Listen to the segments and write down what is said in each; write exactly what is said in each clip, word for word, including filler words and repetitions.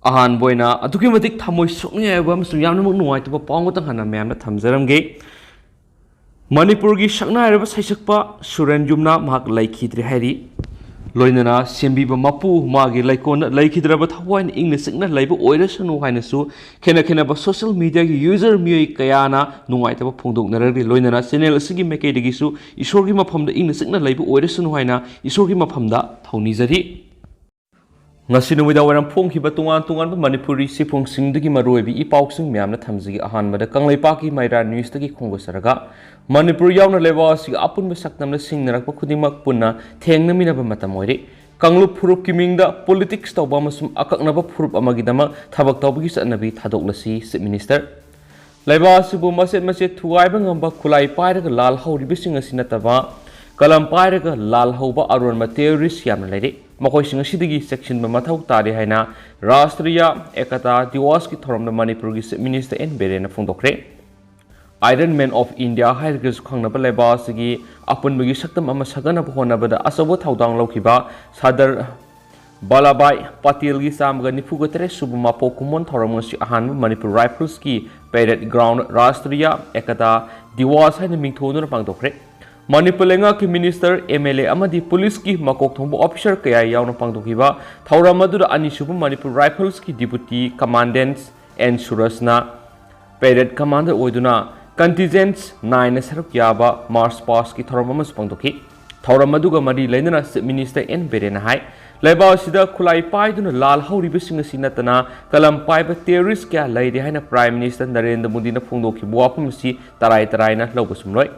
ꯑꯍꯥꯟꯕ ꯑꯣꯏꯅ ꯑꯗꯨꯛꯀꯤ ꯃꯇꯤꯛ ꯊꯃꯣꯏ ꯁꯣꯛꯅꯤꯡꯉꯥꯏ ꯑꯣꯏꯕ ꯑꯃꯁꯨꯡ ꯌꯥꯝꯅꯃꯛ ꯅꯨꯡꯉꯥꯏꯇꯕ ꯄꯥꯎ ꯑꯃꯇꯪ ꯍꯥꯟꯅ ꯃꯌꯥꯝꯗ ꯊꯝꯖꯔꯝꯒꯦ꯫ ꯃꯅꯤꯄꯨꯔꯒꯤ ꯁꯛꯅꯥꯏꯔꯕ ꯁꯩꯁꯛꯄ ꯁꯨꯔꯦꯟ ꯌꯨꯝꯅꯥꯝ ꯃꯍꯥꯛ ꯂꯩꯈꯤꯗ꯭ꯔꯦ ꯍꯥꯏꯔꯤ꯫ ꯂꯣꯏꯅꯅ ꯁꯦꯝꯕꯤꯕ ꯃꯄꯨ ꯃꯥꯒꯤ ꯂꯩꯀꯣꯜꯗ ꯂꯩꯈꯤꯗ꯭ꯔꯕ ꯊꯋꯥꯏꯅ ꯏꯪꯅ ꯆꯤꯛꯅ ꯂꯩꯕ ꯑꯣꯏꯔꯁꯅꯨ ꯍꯥꯏꯅꯁꯨ ꯈꯦꯠꯅ ꯈꯦꯠꯅꯕ social media ꯒꯤ user ꯃꯤꯑꯣꯏ ꯀꯌꯥꯅ ꯅꯨꯡꯉꯥꯏꯇꯕ ꯐꯣꯡꯗꯣꯛꯅꯔꯛꯂꯤ꯫ ꯂꯣꯏꯅꯅ channel ꯑꯁꯤꯒꯤ ꯃꯥꯏꯀꯩꯗꯒꯤꯁꯨ ꯏꯁꯣꯔꯒꯤ ꯃꯐꯝꯗ ꯏꯪꯅ ꯆꯤꯛꯅ ꯂꯩꯕ ꯑꯣꯏꯔꯁꯅꯨ ꯍꯥꯏꯅ ꯏꯁꯣꯔꯒꯤ ꯃꯐꯝꯗ ꯊꯧꯅꯤꯖꯔꯤ꯫ ꯉꯁꯤ ꯅꯨꯃꯤꯗꯥꯡ ꯋꯥꯏꯔꯝ ꯐꯣꯡꯈꯤꯕ ꯇꯣꯉꯥꯟ ꯇꯣꯉꯥꯟꯕ ꯃꯅꯤꯄꯨꯔꯤ ꯆꯦꯐꯣꯡꯁꯤꯡꯗꯒꯤ ꯃꯔꯨꯑꯣꯏꯕ ꯏ ꯄꯥꯎꯁꯤꯡ ꯃꯌꯥꯝꯅ ꯊꯝꯖꯒꯦ꯫ ꯑꯍꯥꯟꯕꯗ ꯀꯪꯂꯩꯄꯥꯛꯀꯤ ꯃꯩꯔꯥ news ꯇꯒꯤ ꯈꯣꯡꯗꯁꯔꯒ, ꯃꯅꯤꯄꯨꯔ ꯌꯥꯎꯅ ꯂꯩꯕꯥꯛ ꯑꯁꯤꯒꯤ ꯑꯄꯨꯟꯕ ꯁꯛꯇꯝꯅ ꯁꯤꯡꯅꯔꯛꯄ ꯈꯨꯗꯤꯡꯃꯛ ꯄꯨꯟꯅ ꯊꯦꯡꯅꯃꯤꯟꯅꯕ ꯃꯇꯝ ꯑꯣꯏꯔꯦ꯫ ꯀꯥꯡꯂꯨꯞ ꯐꯨꯔꯨꯞꯀꯤ ꯃꯤꯡꯗ politics ꯇꯧꯕ ꯑꯃꯁꯨꯡ ꯑꯀꯛꯅꯕ ꯐꯨꯔꯨꯞ ꯑꯃꯒꯤꯗꯃꯛ ꯊꯕꯛ ꯇꯧꯕꯒꯤ ꯆꯠꯅꯕꯤ ꯊꯥꯗꯣꯛꯂꯁꯤ, Chief Minister꯫ ꯂꯩꯕꯥꯛ ꯑꯁꯤꯕꯨ ꯃꯆꯦꯠ ꯃꯆꯦꯠ ꯊꯨꯒꯥꯏꯕ ꯉꯝꯕ ꯈꯨꯠꯂꯥꯏ ꯄꯥꯏꯔꯒ ꯂꯥꯜ ꯍꯧꯔꯤꯕꯁꯤꯡ ꯑꯁꯤ ꯅꯠꯇꯕ, ꯀꯂꯝ ꯄꯥꯏꯔꯒ ꯂꯥꯜ ꯍꯧꯕ ꯑꯔꯣꯟꯕ terrorist ꯌꯥꯝꯅ ꯂꯩꯔꯤ꯫ ꯃꯈꯣꯏꯁꯤꯡ ꯑꯁꯤꯗꯒꯤ ꯆꯦꯛꯁꯤꯟꯕ ꯃꯊꯧ ꯇꯥꯔꯤ ꯍꯥꯏꯅ ꯔꯥꯁꯇ꯭ꯔꯤꯌꯥ ꯑꯦꯀꯇꯥ ꯗꯤꯋꯥꯁꯀꯤ ꯊꯧꯔꯝꯗ ꯃꯅꯤꯄꯨꯔꯒꯤ Chief Minister ꯑꯦꯟ ꯕꯤꯔꯦꯟꯅ ꯐꯣꯡꯗꯣꯛꯈ꯭ꯔꯦ꯫ Iron Man of India ꯍꯥꯏꯔꯒꯁꯨ ꯈꯪꯅꯕ ꯂꯩꯕꯥꯛ ꯑꯁꯤꯒꯤ ꯑꯄꯨꯟꯕꯒꯤ ꯁꯛꯇꯝ ꯑꯃ ꯁꯥꯒꯠꯅꯕ ꯍꯣꯠꯅꯕꯗ ꯑꯆꯧꯕ ꯊꯧꯗꯥꯡ ꯂꯧꯈꯤꯕ ꯁꯔꯗꯥꯔ ꯚꯜꯂꯚꯚꯥꯏ ꯄꯇꯦꯜꯒꯤ ꯆꯥꯝꯃꯒ ꯅꯤꯐꯨꯒ ꯇꯔꯦꯠ ꯁꯨꯕ ꯃꯄꯣꯛ ꯀꯨꯝꯑꯣꯟ ꯊꯧꯔꯝ ꯉꯁꯤ ꯑꯍꯥꯟꯕ ꯃꯅꯤꯄꯨꯔ Rifles ꯀꯤ parade ground ꯔꯥꯁꯇ꯭ꯔꯤꯌꯥ ꯑꯦꯀꯇꯥ ꯗꯤꯋꯥꯁ ꯍꯥꯏꯅ ꯃꯤꯡꯊꯣꯟꯗꯨꯅ ꯄꯥꯡꯊꯣꯛꯈ꯭ꯔꯦ꯫ ꯃꯅꯤꯄꯨꯔ ꯂꯩꯉꯥꯛꯀꯤ minister, M L A ꯑꯃꯗꯤ police ꯀꯤ ꯃꯀꯣꯛ ꯊꯣꯡꯕ officer ꯀꯌꯥ ꯌꯥꯎꯅ ꯄꯥꯡꯊꯣꯛꯈꯤꯕ ꯊꯧꯔꯝ ꯑꯗꯨꯗ ꯑꯅꯤꯁꯨꯕ ꯃꯅꯤꯄꯨꯔ Rifles ꯀꯤ Deputy Commandant ꯑꯦꯟ ꯁꯨꯔꯖꯅ parade commander ꯑꯣꯏꯗꯨꯅ contingent nine ꯅ ꯁꯔꯨꯛ ꯌꯥꯕ march past ꯀꯤ ꯊꯧꯔꯝ ꯑꯃꯁꯨ ꯄꯥꯡꯊꯣꯛꯈꯤ꯫ ꯊꯧꯔꯝ ꯑꯗꯨꯒ ꯃꯔꯤ ꯂꯩꯅꯅ Chief Minister ꯑꯦꯟ ꯕꯤꯔꯦꯟꯅ ꯍꯥꯏ, ꯂꯩꯕꯥꯛ ꯑꯁꯤꯗ ꯈꯨꯠꯂꯥꯏ ꯄꯥꯏꯗꯨꯅ ꯂꯥꯜ ꯍꯧꯔꯤꯕꯁꯤꯡ ꯑꯁꯤ ꯅꯠꯇꯅ ꯀꯂꯝ ꯄꯥꯏꯕ terrorist ꯀꯌꯥ ꯂꯩꯔꯤ ꯍꯥꯏꯅ Prime Minister ꯅꯔꯦꯟꯗ꯭ꯔ ꯃꯣꯗꯤꯅ ꯐꯣꯡꯗꯣꯛꯈꯤꯕ ꯋꯥꯐꯝ ꯑꯁꯤ ꯇꯔꯥꯏ ꯇꯔꯥꯏꯅ ꯂꯧꯕ ꯆꯨꯝꯂꯣꯏ꯫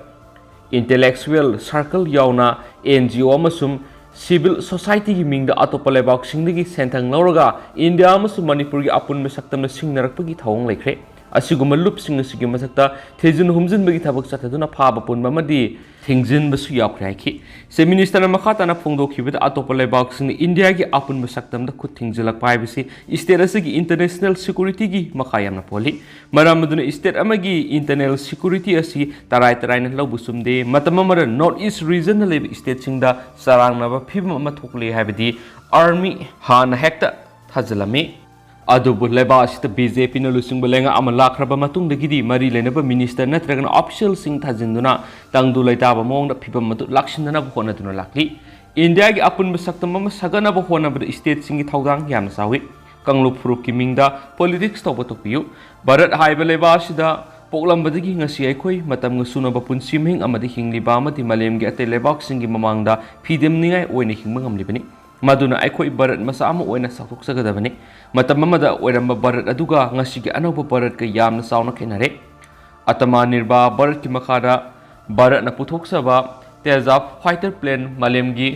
Intellectual circle ꯌꯥꯎꯅ N G O ꯑꯃꯁꯨꯡ civil society ꯒꯤ ꯃꯤꯡꯗ ꯑꯇꯣꯞꯄ ꯂꯩꯕꯥꯛꯁꯤꯡꯗꯒꯤ ꯁꯦꯟꯊꯪ ꯂꯧꯔꯒ ꯏꯟꯗꯤꯌꯥ ꯑꯃꯁꯨꯡ ꯃꯅꯤꯄꯨꯔꯒꯤ ꯑꯄꯨꯟꯕ ꯁꯛꯇꯝꯗ ꯁꯤꯡꯅꯔꯛꯄꯒꯤ ꯊꯧꯑꯣꯡ ꯂꯩꯈ꯭ꯔꯦ꯫ ꯑꯁꯤꯒꯨꯝꯕ ꯂꯨꯞꯁꯤꯡ ꯑꯁꯤꯒꯤ ꯃꯊꯛꯇ ꯊꯤꯖꯤꯟ ꯍꯨꯝꯖꯤꯟꯕꯒꯤ ꯊꯕꯛ ꯆꯠꯊꯗꯨꯅ ꯐꯥꯕ ꯄꯨꯟꯕ ꯑꯃꯗꯤ ꯊꯤꯡꯖꯤꯟꯕꯁꯨ ꯌꯥꯎꯈ꯭ꯔꯦ ꯍꯥꯏꯈꯤ꯫ Chief Minister ꯅ ꯃꯈꯥ ꯇꯥꯅ ꯐꯣꯡꯗꯣꯛꯈꯤꯕꯗ, ꯑꯇꯣꯞꯄ ꯂꯩꯕꯥꯛꯁꯤꯡꯅ ꯏꯟꯗꯤꯌꯥꯒꯤ ꯑꯄꯨꯟꯕ ꯁꯛꯇꯝꯗ ꯈꯨꯠ ꯊꯤꯡꯖꯤꯜꯂꯛꯄ ꯍꯥꯏꯕꯁꯤ state ꯑꯁꯤꯒꯤ international security ꯒꯤ ꯃꯈꯥ ꯌꯥꯝꯅ ꯄꯣꯜꯂꯤ꯫ ꯃꯔꯝ ꯑꯗꯨꯅ state ꯑꯃꯒꯤ internal security ꯑꯁꯤ ꯇꯔꯥꯏ ꯇꯔꯥꯏꯅ ꯂꯧꯕ ꯆꯨꯝꯗꯦ꯫ ꯃꯇꯝ ꯑꯃꯗ North East region ꯗ ꯂꯩꯕ state ꯁꯤꯡꯗ ꯆꯔꯥꯡꯅꯕ ꯐꯤꯕꯝ ꯑꯃ ꯊꯣꯛꯂꯦ ꯍꯥꯏꯕꯗꯤ army ꯍꯥꯟꯅ ꯍꯦꯛꯇ ꯊꯥꯖꯤꯜꯂꯝꯃꯤ꯫ ꯑꯗꯨꯕꯨ ꯂꯩꯕꯥꯛ ꯑꯁꯤꯗ ꯕꯤ ꯖꯦ ꯄꯤꯅ ꯂꯨꯆꯤꯡꯕ ꯂꯩꯉꯥꯛ ꯑꯃ ꯂꯥꯛꯈ꯭ꯔꯕ ꯃꯇꯨꯡꯗꯒꯤꯗꯤ ꯃꯔꯤ ꯂꯩꯅꯕ ꯃꯤꯅꯤꯁꯇꯔ ꯅꯠꯇ꯭ꯔꯒꯅ ꯑꯣꯐꯤꯁꯤꯌꯦꯜꯁꯤꯡ ꯊꯥꯖꯤꯟꯗꯨꯅ ꯇꯪꯗꯨ ꯂꯩꯇꯥꯕ ꯃꯑꯣꯡꯗ ꯐꯤꯕꯝ ꯑꯗꯨ ꯂꯥꯛꯁꯤꯟꯗꯅꯕ ꯍꯣꯠꯅꯗꯨꯅ ꯂꯥꯛꯂꯤ꯫ ꯏꯟꯗꯤꯌꯥꯒꯤ ꯑꯄꯨꯟꯕ ꯁꯛꯇꯝ ꯑꯃ ꯁꯥꯒꯠꯅꯕ ꯍꯣꯠꯅꯕꯗ ꯁ꯭ꯇꯦꯠꯁꯤꯡꯒꯤ ꯊꯧꯗꯥꯡ ꯌꯥꯝꯅ ꯆꯥꯎꯏ꯫ ꯀꯥꯡꯂꯨꯞ ꯐꯨꯔꯨꯞꯀꯤ ꯃꯤꯡꯗ ꯄꯣꯂꯤꯇꯤꯛꯁ ꯇꯧꯕ ꯇꯣꯛꯄꯤꯌꯨ꯫ ꯚꯥꯔꯠ ꯍꯥꯏꯕ ꯂꯩꯕꯥꯛ ꯑꯁꯤꯗ ꯄꯣꯛꯂꯝꯕꯗꯒꯤ ꯉꯁꯤ ꯑꯩꯈꯣꯏ ꯃꯇꯝꯒ ꯆꯨꯅꯕ ꯄꯨꯟꯁꯤ ꯃꯍꯤꯡ ꯑꯃꯗ ꯍꯤꯡꯂꯤꯕ ꯑꯃꯗꯤ ꯃꯥꯂꯦꯝꯒꯤ ꯑꯇꯩ ꯂꯩꯕꯥꯛꯁꯤꯡꯒꯤ ꯃꯃꯥꯡꯗ ꯐꯤꯗꯦꯝꯅꯤꯡꯉꯥꯏ ꯑꯣꯏꯅ ꯍꯤꯡꯕ ꯉꯝꯂꯤꯕꯅꯤ꯫ ꯃꯗꯨꯅ ꯑꯩꯈꯣꯏ ꯚꯥꯔꯠ ꯃꯆꯥ ꯑꯃ ꯑꯣꯏꯅ ꯆꯥꯎꯊꯣꯛꯆꯒꯗꯕꯅꯤ꯫ ꯃꯇꯝ ꯑꯃꯗ ꯑꯣꯏꯔꯝꯕ ꯚꯥꯔꯠ ꯑꯗꯨꯒ ꯉꯁꯤꯒꯤ ꯑꯅꯧꯕ ꯚꯥꯔꯠꯀ ꯌꯥꯝꯅ ꯆꯥꯎꯅ ꯈꯦꯠꯅꯔꯦ꯫ ꯑꯇꯃꯥꯅꯤꯔꯚꯥꯔ ꯚꯥꯔꯠꯀꯤ ꯃꯈꯥꯗ ꯚꯥꯔꯠꯅ ꯄꯨꯊꯣꯛꯆꯕ ꯇꯦꯖꯥ ꯐꯥꯏꯇꯔ ꯄ꯭ꯂꯦꯟ ꯃꯥꯂꯦꯝꯒꯤ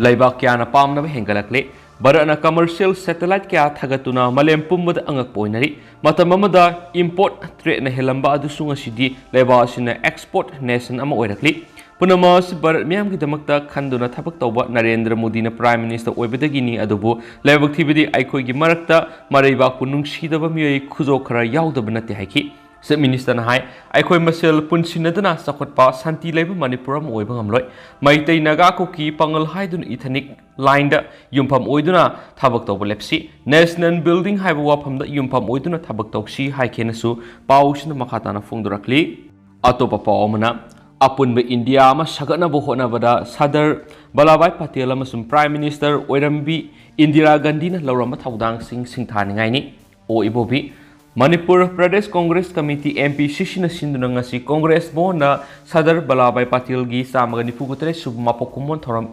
ꯂꯩꯕꯥꯛ ꯀꯌꯥꯅ ꯄꯥꯝꯅꯕ ꯍꯦꯟꯒꯠꯂꯛꯂꯦ꯫ ꯚꯥꯔꯠꯅ ꯀꯃꯔꯁꯤꯌꯦꯜ ꯁꯦꯇꯦꯂꯥꯏꯠ ꯀꯌꯥ ꯊꯥꯒꯠꯇꯨꯅ ꯃꯥꯂꯦꯝ ꯄꯨꯝꯕꯗ ꯑꯉꯛꯄ ꯑꯣꯏꯅꯔꯤ꯫ ꯃꯇꯝ ꯑꯃꯗ ꯏꯝꯄꯣꯔꯠ ꯇ꯭ꯔꯦꯠꯅ ꯍꯦꯜꯂꯝꯕ ꯑꯗꯨꯁꯨ ꯉꯁꯤꯗꯤ ꯂꯩꯕꯥꯛ ꯑꯁꯤꯅ ꯑꯦꯛꯁꯄꯣꯔꯠ ꯅꯦꯁꯟ ꯑꯃ ꯑꯣꯏꯔꯛꯂꯤ꯫ ꯄꯨꯝꯅꯃꯛ ꯑꯁꯤ ꯚꯥꯔꯠ ꯃꯤꯌꯥꯝꯒꯤꯗꯃꯛꯇ ꯈꯟꯗꯨꯅ ꯊꯕꯛ ꯇꯧꯕ ꯅꯔꯦꯟꯗ꯭ꯔ ꯃꯣꯗꯤꯅ ꯄ꯭ꯔꯥꯏꯝ ꯃꯤꯅꯤꯁꯇꯔ ꯑꯣꯏꯕꯗꯒꯤꯅꯤ꯫ ꯑꯗꯨꯕꯨ ꯂꯥꯏꯕꯛ ꯊꯤꯕꯗꯤ ꯑꯩꯈꯣꯏꯒꯤ ꯃꯔꯛꯇ ꯃꯔꯩꯕꯥꯛꯄꯨ ꯅꯨꯡꯁꯤꯗꯕ ꯃꯤꯑꯣꯏ ꯈꯨꯖꯣꯛ ꯈꯔ ꯌꯥꯎꯗꯕ ꯅꯠꯇꯦ ꯍꯥꯏꯈꯤ꯫ ꯆꯤꯐ ꯃꯤꯅꯤꯁꯇꯔꯅ ꯍꯥꯏ, ꯑꯩꯈꯣꯏ ꯃꯁꯦꯜ ꯄꯨꯟꯁꯤꯟꯅꯗꯨꯅ ꯆꯥꯎꯈꯠꯄ, ꯁꯥꯟꯇꯤ ꯂꯩꯕ ꯃꯅꯤꯄꯨꯔ ꯑꯃ ꯑꯣꯏꯕ ꯉꯝꯂꯣꯏ꯫ ꯃꯩꯇꯩ, ꯅꯥꯒꯥ, ꯀꯨꯀꯤ, ꯄꯥꯉꯜ ꯍꯥꯏꯗꯨꯅ ꯏꯊꯅꯤꯛ ꯂꯥꯏꯟꯗ ꯌꯨꯝꯐꯝ ꯑꯣꯏꯗꯨꯅ ꯊꯕꯛ ꯇꯧꯕ ꯂꯦꯞꯁꯤ꯫ ꯅꯦꯁꯅꯦꯜ ꯕꯤꯜꯗꯤꯡ ꯍꯥꯏꯕ ꯋꯥꯐꯝꯗ ꯌꯨꯝꯐꯝ ꯑꯣꯏꯗꯨꯅ ꯊꯕꯛ ꯇꯧꯁꯤ ꯍꯥꯏꯈꯤꯅꯁꯨ ꯄꯥꯎꯁꯤꯅ ꯃꯈꯥ ꯇꯥꯅ ꯐꯣꯡꯗꯣꯔꯛꯂꯤ꯫ ꯑꯇꯣꯞꯄ ꯄꯥꯎ ꯑꯃꯅ, ꯑꯄꯨꯟꯕ ꯏꯟꯗꯤꯌꯥ ꯑꯃ ꯁꯥꯒꯠꯅꯕ ꯍꯣꯠꯅꯕꯗ ꯁꯔꯗꯥꯔ ꯚꯜꯂꯥꯚꯥꯏ ꯄꯇꯦꯜ ꯑꯃꯁꯨꯡ ꯄ꯭ꯔꯥꯏꯝ ꯃꯤꯅꯤꯁꯇꯔ ꯑꯣꯏꯔꯝꯕꯤ ꯏꯟꯗꯤꯔꯥ ꯒꯥꯟꯙꯤꯅ ꯂꯧꯔꯝꯕ ꯊꯧꯗꯥꯡꯁꯤꯡ ꯁꯤꯡꯊꯥꯅꯤꯡꯉꯥꯏꯅꯤ꯫ O Ibobi. Manipur Pradesh Congress committee, M P C ꯁꯤꯅ ꯁꯤꯟꯗꯨꯅ ꯉꯁꯤ ꯀꯣꯡꯒ꯭ꯔꯦꯁ ꯚꯋꯟꯗ ꯁꯔꯗꯥꯔ ꯚꯜꯂꯥꯚꯥꯏ ꯄꯇꯦꯜꯒꯤ ꯆꯥꯝꯃꯒ ꯅꯤꯐꯨ ꯇꯔꯦꯠ ꯁꯨꯕ ꯃꯄꯣꯛ ꯀꯨꯝꯑꯣꯟ ꯊꯧꯔꯝ,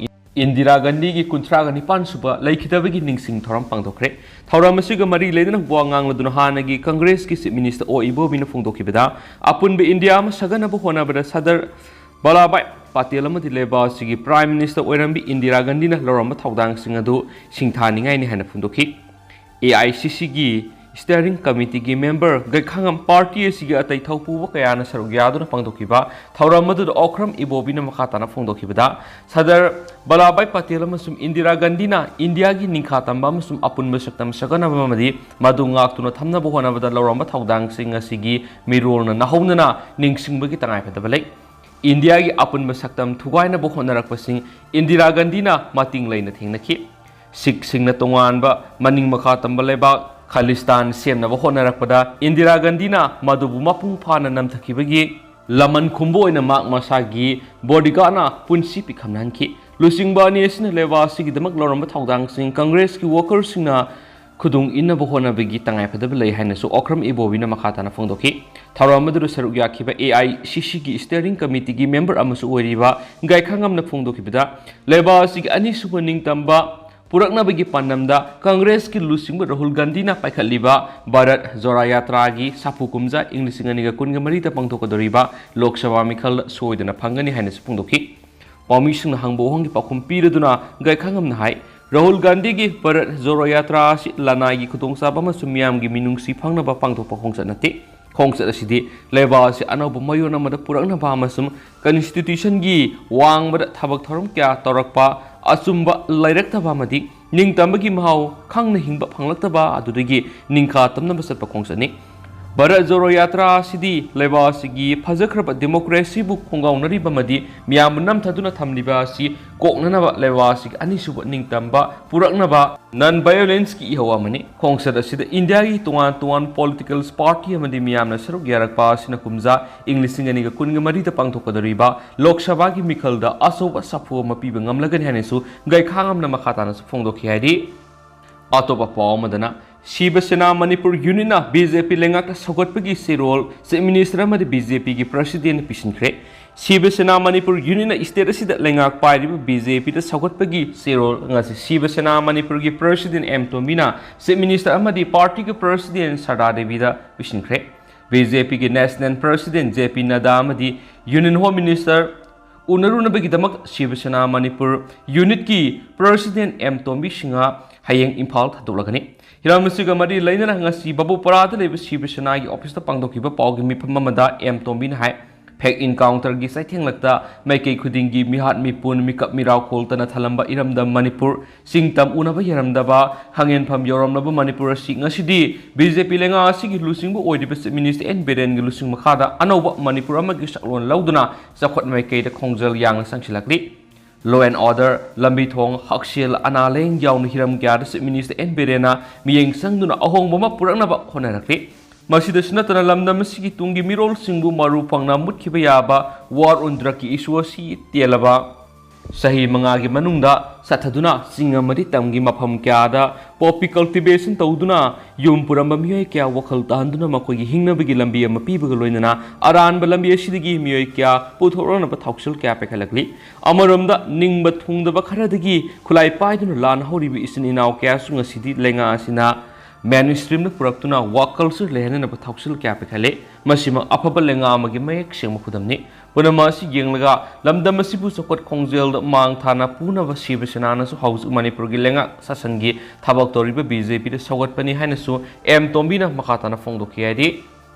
ꯏꯟꯗꯤꯔꯥ ꯒꯥꯟꯙꯤꯒꯤ ꯀꯨꯟꯊ꯭ꯔꯥꯒ ꯅꯤꯄꯥꯟ ꯁꯨꯕ ꯂꯩꯈꯤꯗꯕꯒꯤ ꯅꯤꯡꯁꯤꯡ ꯊꯧꯔꯝ ꯄꯥꯡꯊꯣꯛꯈ꯭ꯔꯦ꯫ ꯊꯧꯔꯝ ꯑꯁꯤꯒ ꯃꯔꯤ ꯂꯩꯅꯅ ꯋꯥ ꯉꯥꯡꯂꯗꯨꯅ ꯍꯥꯟꯅꯒꯤ ꯀꯪꯒ꯭ꯔꯦꯁꯀꯤ ꯆꯤꯐ ꯃꯤꯅꯤꯁꯇꯔ ꯑꯣ ꯏꯕꯣꯕꯤꯅ ꯐꯣꯡꯗꯣꯛꯈꯤꯕꯗ, ꯑꯄꯨꯟꯕ ꯏꯟꯗꯤꯌꯥ ꯑꯃ ꯁꯥꯒꯠꯅꯕ ꯍꯣꯠꯅꯕꯗ ꯁꯔꯗꯥꯔ ꯚꯜꯂꯥꯚꯥꯏ ꯄꯇꯦꯜ ꯑꯃꯗꯤ ꯂꯩꯕꯥꯛ ꯑꯁꯤꯒꯤ ꯄ꯭ꯔꯥꯏꯝ ꯃꯤꯅꯤꯁꯇꯔ ꯑꯣꯏꯔꯝꯕꯤ ꯏꯟꯗꯤꯔꯥ ꯒꯥꯟꯙꯤꯅ ꯂꯧꯔꯝꯕ ꯊꯧꯗꯥꯡꯁꯤꯡ ꯑꯗꯨ ꯁꯤꯡꯊꯥꯅꯤꯡꯉꯥꯏꯅꯤ ꯍꯥꯏꯅ ꯐꯣꯡꯗꯣꯛꯈꯤ꯫ ꯑꯦ ꯑꯥꯏ ꯁꯤ ꯁꯤꯒꯤ ꯁ꯭ꯇꯤꯌꯔꯤꯡ ꯀꯃꯤꯇꯤꯒꯤ ꯃꯦꯝꯕꯔ ꯒꯩꯈꯥꯉꯝ ꯄꯥꯔꯇꯤ ꯑꯁꯤꯒꯤ ꯑꯇꯩ ꯊꯧꯄꯨꯕ ꯀꯌꯥꯅ ꯁꯔꯨꯛ ꯌꯥꯗꯨꯅ ꯄꯥꯡꯊꯣꯛꯈꯤꯕ ꯊꯧꯔꯝ ꯑꯗꯨꯗ ꯑꯣꯀ꯭ꯔꯝ ꯏꯕꯣꯕꯤꯅ ꯃꯈꯥ ꯇꯥꯅ ꯐꯣꯡꯗꯣꯛꯈꯤꯕꯗ, ꯁꯔꯗꯥꯔ ꯚꯜꯂꯥꯚꯥꯏ ꯄꯇꯦꯜ ꯑꯃꯁꯨꯡ ꯏꯟꯗꯤꯔꯥ ꯒꯥꯟꯙꯤꯅ ꯏꯟꯗꯤꯌꯥꯒꯤ ꯅꯤꯡꯈꯥ ꯇꯝꯕ ꯑꯃꯁꯨꯡ ꯑꯄꯨꯟꯕ ꯁꯛꯇꯝ ꯁꯥꯒꯠꯅꯕ ꯑꯃꯗꯤ ꯃꯗꯨ ꯉꯥꯛꯇꯨꯅ ꯊꯝꯅꯕ ꯍꯣꯠꯅꯕꯗ ꯂꯧꯔꯝꯕ ꯊꯧꯗꯥꯡꯁꯤꯡ ꯑꯁꯤꯒꯤ ꯃꯤꯔꯣꯜꯅ ꯅꯧꯍꯧꯅꯅ ꯅꯤꯡꯁꯤꯡꯕꯒꯤ ꯇꯉꯥꯏꯐꯗꯕ ꯂꯩ꯫ ꯏꯟꯗꯤꯌꯥꯒꯤ ꯑꯄꯨꯟꯕ ꯁꯛꯇꯝ ꯊꯨꯒꯥꯏꯅꯕ ꯍꯣꯠꯅꯔꯛꯄꯁꯤꯡ ꯏꯟꯗꯤꯔꯥ ꯒꯥꯟꯙꯤꯅ ꯃꯇꯤꯡ ꯂꯩꯅ ꯊꯦꯡꯅꯈꯤ꯫ ꯁꯤꯈꯁꯤꯡꯅ ꯇꯣꯉꯥꯟꯕ ꯃꯅꯤꯡ ꯃꯈꯥ ꯇꯝꯕ ꯂꯩꯕꯥꯛ ꯈꯥꯂꯤꯁꯇꯥꯟ ꯁꯦꯝꯅꯕ ꯍꯣꯠꯅꯔꯛꯄꯗ ꯏꯟꯗꯤꯔꯥ ꯒꯥꯟꯙꯤꯅ ꯃꯗꯨꯕꯨ ꯃꯄꯨꯡ ꯐꯥꯅ ꯅꯝꯊꯈꯤꯕꯒꯤ ꯂꯃꯟ ꯈꯨꯝꯕ ꯑꯣꯏꯅ ꯃꯍꯥꯛ ꯃꯁꯥꯒꯤ ꯕꯣꯗꯤꯒꯥꯔꯗꯅ ꯄꯨꯟꯁꯤ ꯄꯤꯈꯝꯅꯍꯟꯈꯤ꯫ ꯂꯨꯆꯤꯡꯕ ꯑꯅꯤ ꯑꯁꯤꯅ ꯂꯩꯕꯥꯛ ꯑꯁꯤꯒꯤꯗꯃꯛ ꯂꯧꯔꯝꯕ ꯊꯧꯗꯥꯡꯁꯤꯡ ꯀꯪꯒ꯭ꯔꯦꯁꯀꯤ ꯋꯥꯀꯔꯁꯤꯡꯅ ꯈꯨꯗꯣꯡ ꯏꯟꯅꯕ ꯍꯣꯠꯅꯕꯒꯤ ꯇꯉꯥꯏꯐꯗꯕ ꯂꯩ ꯍꯥꯏꯅꯁꯨ ꯑꯣꯀ꯭ꯔꯝ ꯏꯕꯣꯕꯤꯅ ꯃꯈꯥ ꯇꯥꯅ ꯐꯣꯡꯗꯣꯛꯈꯤ꯫ ꯊꯧꯔꯝ ꯑꯗꯨꯗ ꯁꯔꯨꯛ ꯌꯥꯈꯤꯕ ꯑꯦ ꯑꯥꯏ ꯁꯤ ꯁꯤꯒꯤ ꯁ꯭ꯇꯤꯌꯔꯤꯡ ꯀꯃꯤꯇꯤꯒꯤ ꯃꯦꯝꯕꯔ ꯑꯃꯁꯨ ꯑꯣꯏꯔꯤꯕ ꯒꯥꯏꯈꯥꯉꯝꯅ ꯐꯣꯡꯗꯣꯛꯈꯤꯕꯗ, ꯂꯩꯕꯥꯛ ꯑꯁꯤꯒꯤ ꯑꯅꯤꯁꯨꯕ ꯅꯤꯡꯇꯝꯕ ꯄꯨꯔꯛꯅꯕꯒꯤ ꯄꯥꯟꯗꯝꯗ ꯀꯪꯒ꯭ꯔꯦꯁꯀꯤ ꯂꯨꯆꯤꯡꯕ ꯔꯥꯍꯨꯜ ꯒꯥꯟꯙꯤꯅ ꯄꯥꯏꯈꯠꯂꯤꯕ ꯚꯥꯔꯠ ꯖꯣꯔꯥ ꯌꯥꯇ꯭ꯔꯥꯒꯤ ꯁꯥꯐꯨ ꯀꯨꯝꯖꯥ ꯏꯪ ꯂꯤꯁꯤꯡ ꯑꯅꯤꯒ ꯀꯨꯟꯒ ꯃꯔꯤꯗ ꯄꯥꯡꯊꯣꯛꯀꯗꯧꯔꯤꯕ ꯂꯣꯛ ꯁꯚꯥ ꯃꯤꯈꯜꯗ ꯁꯣꯏꯗꯅ ꯐꯪꯒꯅꯤ ꯍꯥꯏꯅꯁꯨ ꯐꯣꯡꯗꯣꯛꯈꯤ꯫ ꯄꯥꯎꯃꯤꯁꯤꯡꯅ ꯍꯪꯕ ꯋꯥꯍꯪꯒꯤ ꯄꯥꯎꯈꯨꯝ ꯄꯤꯔꯗꯨꯅ ꯒꯥꯏꯈꯥꯉꯝꯅ ꯍꯥꯏ, ꯔꯥꯍꯨꯜ ꯒꯥꯟꯙꯤꯒꯤ ꯚꯥꯔꯠ ꯖꯣꯔꯣ ꯌꯥꯇ꯭ꯔꯥ ꯑꯁꯤ ꯂꯅꯥꯏꯒꯤ ꯈꯨꯗꯣꯡꯆꯥꯕ ꯑꯃꯁꯨꯡ ꯃꯤꯌꯥꯝꯒꯤ ꯃꯤꯅꯨꯡꯁꯤ ꯐꯪꯅꯕ ꯄꯥꯡꯊꯣꯛꯄ ꯈꯣꯡꯆꯠ ꯅꯠꯇꯦ꯫ ꯈꯣꯡꯆꯠ ꯑꯁꯤꯗꯤ ꯂꯩꯕꯥꯛ ꯑꯁꯤ ꯑꯅꯧꯕ ꯃꯌꯣꯟ ꯑꯃꯗ ꯄꯨꯔꯛꯅꯕ ꯑꯃꯁꯨꯡ ꯀꯟꯁꯇꯤꯇ꯭ꯌꯨꯁꯟꯒꯤ ꯋꯥꯡꯃꯗ ꯊꯕꯛ ꯊꯧꯔꯝ ꯀꯌꯥ ꯇꯧꯔꯛꯄ, ꯑꯆꯨꯝꯕ ꯂꯩꯔꯛꯇꯕ ꯑꯃꯗꯤ ꯅꯤꯡꯇꯝꯕꯒꯤ ꯃꯍꯥꯎ ꯈꯪꯅ ꯍꯤꯡꯕ ꯐꯪꯂꯛꯇꯕ ꯑꯗꯨꯗꯒꯤ ꯅꯤꯡꯈꯥ ꯇꯝꯅꯕ ꯆꯠꯄ ꯈꯣꯡꯆꯠꯅꯤ꯫ ꯚꯥꯔꯠ ꯖꯣꯔꯣ ꯌꯥꯇ꯭ꯔꯥ ꯑꯁꯤꯗꯤ ꯂꯩꯕꯥꯛ ꯑꯁꯤꯒꯤ ꯐꯖꯈ꯭ꯔꯕ ꯗꯦꯃꯣꯀ꯭ꯔꯦꯁꯤꯕꯨ ꯈꯣꯡꯒꯥꯎꯅꯔꯤꯕ ꯑꯃꯗꯤ ꯃꯤꯌꯥꯝꯕꯨ ꯅꯝꯊꯗꯨꯅ ꯊꯝꯂꯤꯕ ꯑꯁꯤ ꯀꯣꯛꯅꯅꯕ ꯂꯩꯕꯥꯛ ꯑꯁꯤꯒꯤ ꯑꯅꯤꯁꯨꯕ ꯅꯤꯡꯇꯝꯕ ꯄꯨꯔꯛꯅꯕ ꯅꯟ ꯚꯥꯏꯑꯣꯂꯦꯟꯁꯀꯤ ꯏꯍꯧ ꯑꯃꯅꯤ꯫ ꯈꯣꯡꯆꯠ ꯑꯁꯤꯗ ꯏꯟꯗꯤꯌꯥꯒꯤ ꯇꯣꯉꯥꯟ ꯇꯣꯉꯥꯟꯕ ꯄꯣꯂꯤꯇꯤꯀꯦꯜ ꯄꯥꯔꯇꯤ ꯑꯃꯗꯤ ꯃꯤꯌꯥꯝꯅ ꯁꯔꯨꯛ ꯌꯥꯔꯛꯄ ꯑꯁꯤꯅ ꯀꯨꯝꯖꯥ ꯏꯪ ꯂꯤꯁꯤꯡ ꯑꯅꯤꯒ ꯀꯨꯟꯒ ꯃꯔꯤꯗ ꯄꯥꯡꯊꯣꯛꯀꯗꯧꯔꯤꯕ ꯂꯣꯛ ꯁꯚꯥꯒꯤ ꯃꯤꯈꯜꯗ ꯑꯆꯧꯕ ꯁꯥꯐꯨ ꯑꯃ ꯄꯤꯕ ꯉꯝꯂꯒꯅꯤ ꯍꯥꯏꯅꯁꯨ ꯒꯥꯏꯈꯥꯉꯝꯅ ꯃꯈꯥ ꯇꯥꯅꯁꯨ ꯐꯣꯡꯗꯣꯛꯈꯤ ꯍꯥꯏꯔꯤ꯫ ꯑꯇꯣꯞꯄ ꯄꯥꯎ ꯑꯃꯗꯅ, ꯁꯤꯕ ꯁꯦꯅꯥ ꯃꯅꯤꯄꯨꯔ ꯌꯨꯅꯤꯠꯅ ꯕꯤ ꯖꯦ ꯄꯤ ꯂꯩꯉꯥꯛꯇ ꯁꯧꯒꯠꯄꯒꯤ ꯆꯦꯔꯣꯜ ꯆꯤꯐ ꯃꯤꯅꯤꯁꯇꯔ ꯑꯃꯗꯤ ꯕꯤ ꯖꯦ ꯄꯤꯒꯤ ꯄ꯭ꯔꯁꯤꯗꯦꯟꯠꯅ ꯄꯤꯁꯤꯟꯈ꯭ꯔꯦ꯫ ꯁꯤꯕ ꯁꯦꯅꯥ ꯃꯅꯤꯄꯨꯔ ꯌꯨꯅꯤꯠꯅ ꯁ꯭ꯇꯦꯠ ꯑꯁꯤꯗ ꯂꯩꯉꯥꯛ ꯄꯥꯏꯔꯤꯕ ꯕꯤ ꯖꯦ ꯄꯤꯗ ꯁꯧꯒꯠꯄꯒꯤ ꯆꯦꯔꯣꯜ ꯉꯁꯤ ꯁꯤꯕ ꯁꯦꯅꯥ ꯃꯅꯤꯄꯨꯔꯒꯤ ꯄ꯭ꯔꯁꯤꯗꯦꯟꯠ ꯑꯦꯝ ꯇꯣꯝꯕꯤꯅ ꯆꯤꯐ ꯃꯤꯅꯤꯁꯇꯔ ꯑꯃꯗꯤ ꯄꯥꯔꯇꯤꯒꯤ ꯄ꯭ꯔꯁꯤꯗꯦꯟꯠ ꯁꯔꯗꯥ ꯗꯦꯕꯤꯗ ꯄꯤꯁꯤꯟꯈ꯭ꯔꯦ꯫ ꯕꯤ ꯖꯦ ꯄꯤꯒꯤ ꯅꯦꯁꯅꯦꯜ ꯄ꯭ꯔꯁꯤꯗꯦꯟꯠ ꯖꯦ ꯄꯤ ꯅꯗꯥ ꯑꯃꯗꯤ ꯌꯨꯅꯤꯌꯟ ꯍꯣꯝ ꯃꯤꯅꯤꯁꯇꯔ ꯎꯅꯔꯨꯅꯕꯒꯤꯗꯃꯛ ꯁꯤꯕ ꯁꯦꯅꯥ ꯃꯅꯤꯄꯨꯔ ꯌꯨꯅꯤꯠꯀꯤ ꯄ꯭ꯔꯁꯤꯗꯦꯟꯠ ꯑꯦꯝ ꯇꯣꯝꯕꯤ ꯁꯤꯡꯍ ꯍꯌꯦꯡ ꯏꯝꯐꯥꯜ ꯊꯥꯗꯣꯛꯂꯒꯅꯤ꯫ ꯍꯤꯔꯝ ꯑꯁꯤꯒ ꯃꯔꯤ ꯂꯩꯅꯅ ꯉꯁꯤ ꯕꯕꯨꯄꯔꯥꯗ ꯂꯩꯕ ꯁꯤꯕ ꯁꯦꯅꯥꯒꯤ ꯑꯣꯐꯤꯁꯇ ꯄꯥꯡꯊꯣꯛꯈꯤꯕ ꯄꯥꯎꯒꯤ ꯃꯤꯐꯝ ꯑꯃꯗ ꯑꯦꯝ ꯇꯣꯝꯕꯤꯅ ꯍꯥꯏ, ꯐꯦꯛ ꯏꯟꯀꯥꯎꯟꯇꯔꯒꯤ ꯆꯩꯊꯦꯡꯂꯛꯇ ꯃꯥꯏꯀꯩ ꯈꯨꯗꯤꯡꯒꯤ ꯃꯤꯍꯥꯠ ꯃꯤꯄꯨꯟ, ꯃꯤꯀꯞ ꯃꯤꯔꯥꯎ ꯈꯣꯜꯇꯅ ꯊꯜꯂꯝꯕ ꯏꯔꯝꯗꯝ ꯃꯅꯤꯄꯨꯔ, ꯆꯤꯡ ꯇꯝ ꯎꯅꯕ ꯌꯥꯔꯝꯗꯕ, ꯍꯪꯍꯦꯟꯐꯝ ꯌꯧꯔꯝꯂꯕ ꯃꯅꯤꯄꯨꯔ ꯑꯁꯤ ꯉꯁꯤꯗꯤ ꯕꯤ ꯖꯦ ꯄꯤ ꯂꯩꯉꯥꯛ ꯑꯁꯤꯒꯤ ꯂꯨꯆꯤꯡꯕ ꯑꯣꯏꯔꯤꯕ ꯆꯤꯐ ꯃꯤꯅꯤꯁꯇꯔ ꯑꯦꯟ ꯕꯤꯔꯦꯟꯒꯤ ꯂꯨꯆꯤꯡ ꯃꯈꯥꯗ ꯑꯅꯧꯕ ꯃꯅꯤꯄꯨꯔ ꯑꯃꯒꯤ ꯁꯛꯂꯣꯟ ꯂꯧꯗꯨꯅ ꯆꯥꯎꯈꯠ ꯃꯥꯏꯀꯩꯗ ꯈꯣꯡꯖꯦꯜ ꯌꯥꯡꯅ ꯆꯪꯁꯤꯜꯂꯛꯂꯤ꯫ Law and order, ꯂꯝꯕꯤ ꯊꯣꯡ, ꯍꯛꯁꯦꯜ, ꯑꯅꯥ ꯂꯥꯌꯦꯡ ꯌꯥꯎꯅ ꯍꯤꯔꯝ ꯀꯌꯥꯗ Chief Minister ꯑꯦꯟ ꯕꯤꯔꯦꯟꯅ ꯃꯤꯠꯌꯦꯡ ꯆꯪꯗꯨꯅ ꯑꯍꯣꯡꯕ ꯑꯃ ꯄꯨꯔꯛꯅꯕ ꯍꯣꯠꯅꯔꯛꯂꯤ꯫ ꯃꯁꯤꯗꯁꯨ ꯅꯠꯇꯅ ꯂꯝꯗꯝ ꯑꯁꯤꯒꯤ ꯇꯨꯡꯒꯤ ꯃꯤꯔꯣꯜꯁꯤꯡꯕꯨ ꯃꯔꯨ ꯐꯪꯅ ꯃꯨꯠꯈꯤꯕ ꯌꯥꯕ war on drugꯀꯤ issue ꯑꯁꯤ ꯇꯦꯜꯂꯕ ꯆꯍꯤ ꯃꯉꯥꯒꯤ ꯃꯅꯨꯡꯗ ꯆꯠꯊꯗꯨꯅ ꯆꯤꯡ ꯑꯃꯗꯤ ꯇꯝꯒꯤ ꯃꯐꯝ ꯀꯌꯥꯗ poppy cultivation ꯇꯧꯗꯨꯅ ꯌꯨꯝ ꯄꯨꯔꯝꯕ ꯃꯤꯑꯣꯏ ꯀꯌꯥ ꯋꯥꯈꯜ ꯇꯥꯍꯟꯗꯨꯅ ꯃꯈꯣꯏꯒꯤ ꯍꯤꯡꯅꯕꯒꯤ ꯂꯝꯕꯤ ꯑꯃ ꯄꯤꯕꯒ ꯂꯣꯏꯅꯅ ꯑꯔꯥꯟꯕ ꯂꯝꯕꯤ ꯑꯁꯤꯗꯒꯤ ꯃꯤꯑꯣꯏ ꯀꯌꯥ ꯄꯨꯊꯣꯛꯂꯛꯅꯕ ꯊꯧꯁꯤꯜ ꯀꯌꯥ ꯄꯥꯏꯈꯠꯂꯛꯂꯤ꯫ ꯑꯃꯔꯣꯝꯗ ꯅꯤꯡꯕ ꯊꯨꯡꯗꯕ ꯈꯔꯗꯒꯤ ꯈꯨꯠꯂꯥꯏ ꯄꯥꯏꯗꯨꯅ ꯂꯥꯟ ꯍꯧꯔꯤꯕ ꯏꯆꯤꯟ ꯏꯅꯥꯎ ꯀꯌꯥꯁꯨ ꯉꯁꯤꯗꯤ ꯂꯩꯉꯥꯛ ꯑꯁꯤꯅ mainstreamꯗ ꯄꯨꯔꯛꯇꯨꯅ war culture ꯂꯩꯍꯟꯅꯅꯕ ꯊꯧꯁꯤꯜ ꯀꯌꯥ ꯄꯥꯏꯈꯠꯂꯤ꯫ ꯃꯁꯤꯃꯛ ꯑꯐꯕ ꯂꯩꯉꯥꯛ ꯑꯃꯒꯤ ꯃꯌꯦꯛ ꯁꯦꯡꯕ ꯈꯨꯗꯝꯅꯤ꯫ ꯄꯨꯝꯅꯃꯛ ꯑꯁꯤ ꯌꯦꯡꯂꯒ ꯂꯝꯗꯝ ꯑꯁꯤꯕꯨ ꯆꯥꯎꯈꯠ ꯈꯣꯡꯖꯦꯜꯗ ꯃꯥꯡ ꯊꯥꯅ ꯄꯨꯅꯕ ꯁꯤꯕ ꯁꯦꯅꯥꯅꯁꯨ ꯍꯧꯖꯤꯛ ꯃꯅꯤꯄꯨꯔꯒꯤ ꯂꯩꯉꯥꯛ ꯁꯥꯁꯟꯒꯤ ꯊꯕꯛ ꯇꯧꯔꯤꯕ ꯕꯤ ꯖꯦ ꯄꯤꯗ ꯁꯧꯒꯠꯄꯅꯤ ꯍꯥꯏꯅꯁꯨ ꯑꯦꯝ ꯇꯣꯝꯕꯤꯅ ꯃꯈꯥ ꯇꯥꯅ ꯐꯣꯡꯗꯣꯛꯈꯤ ꯍꯥꯏꯗꯤ,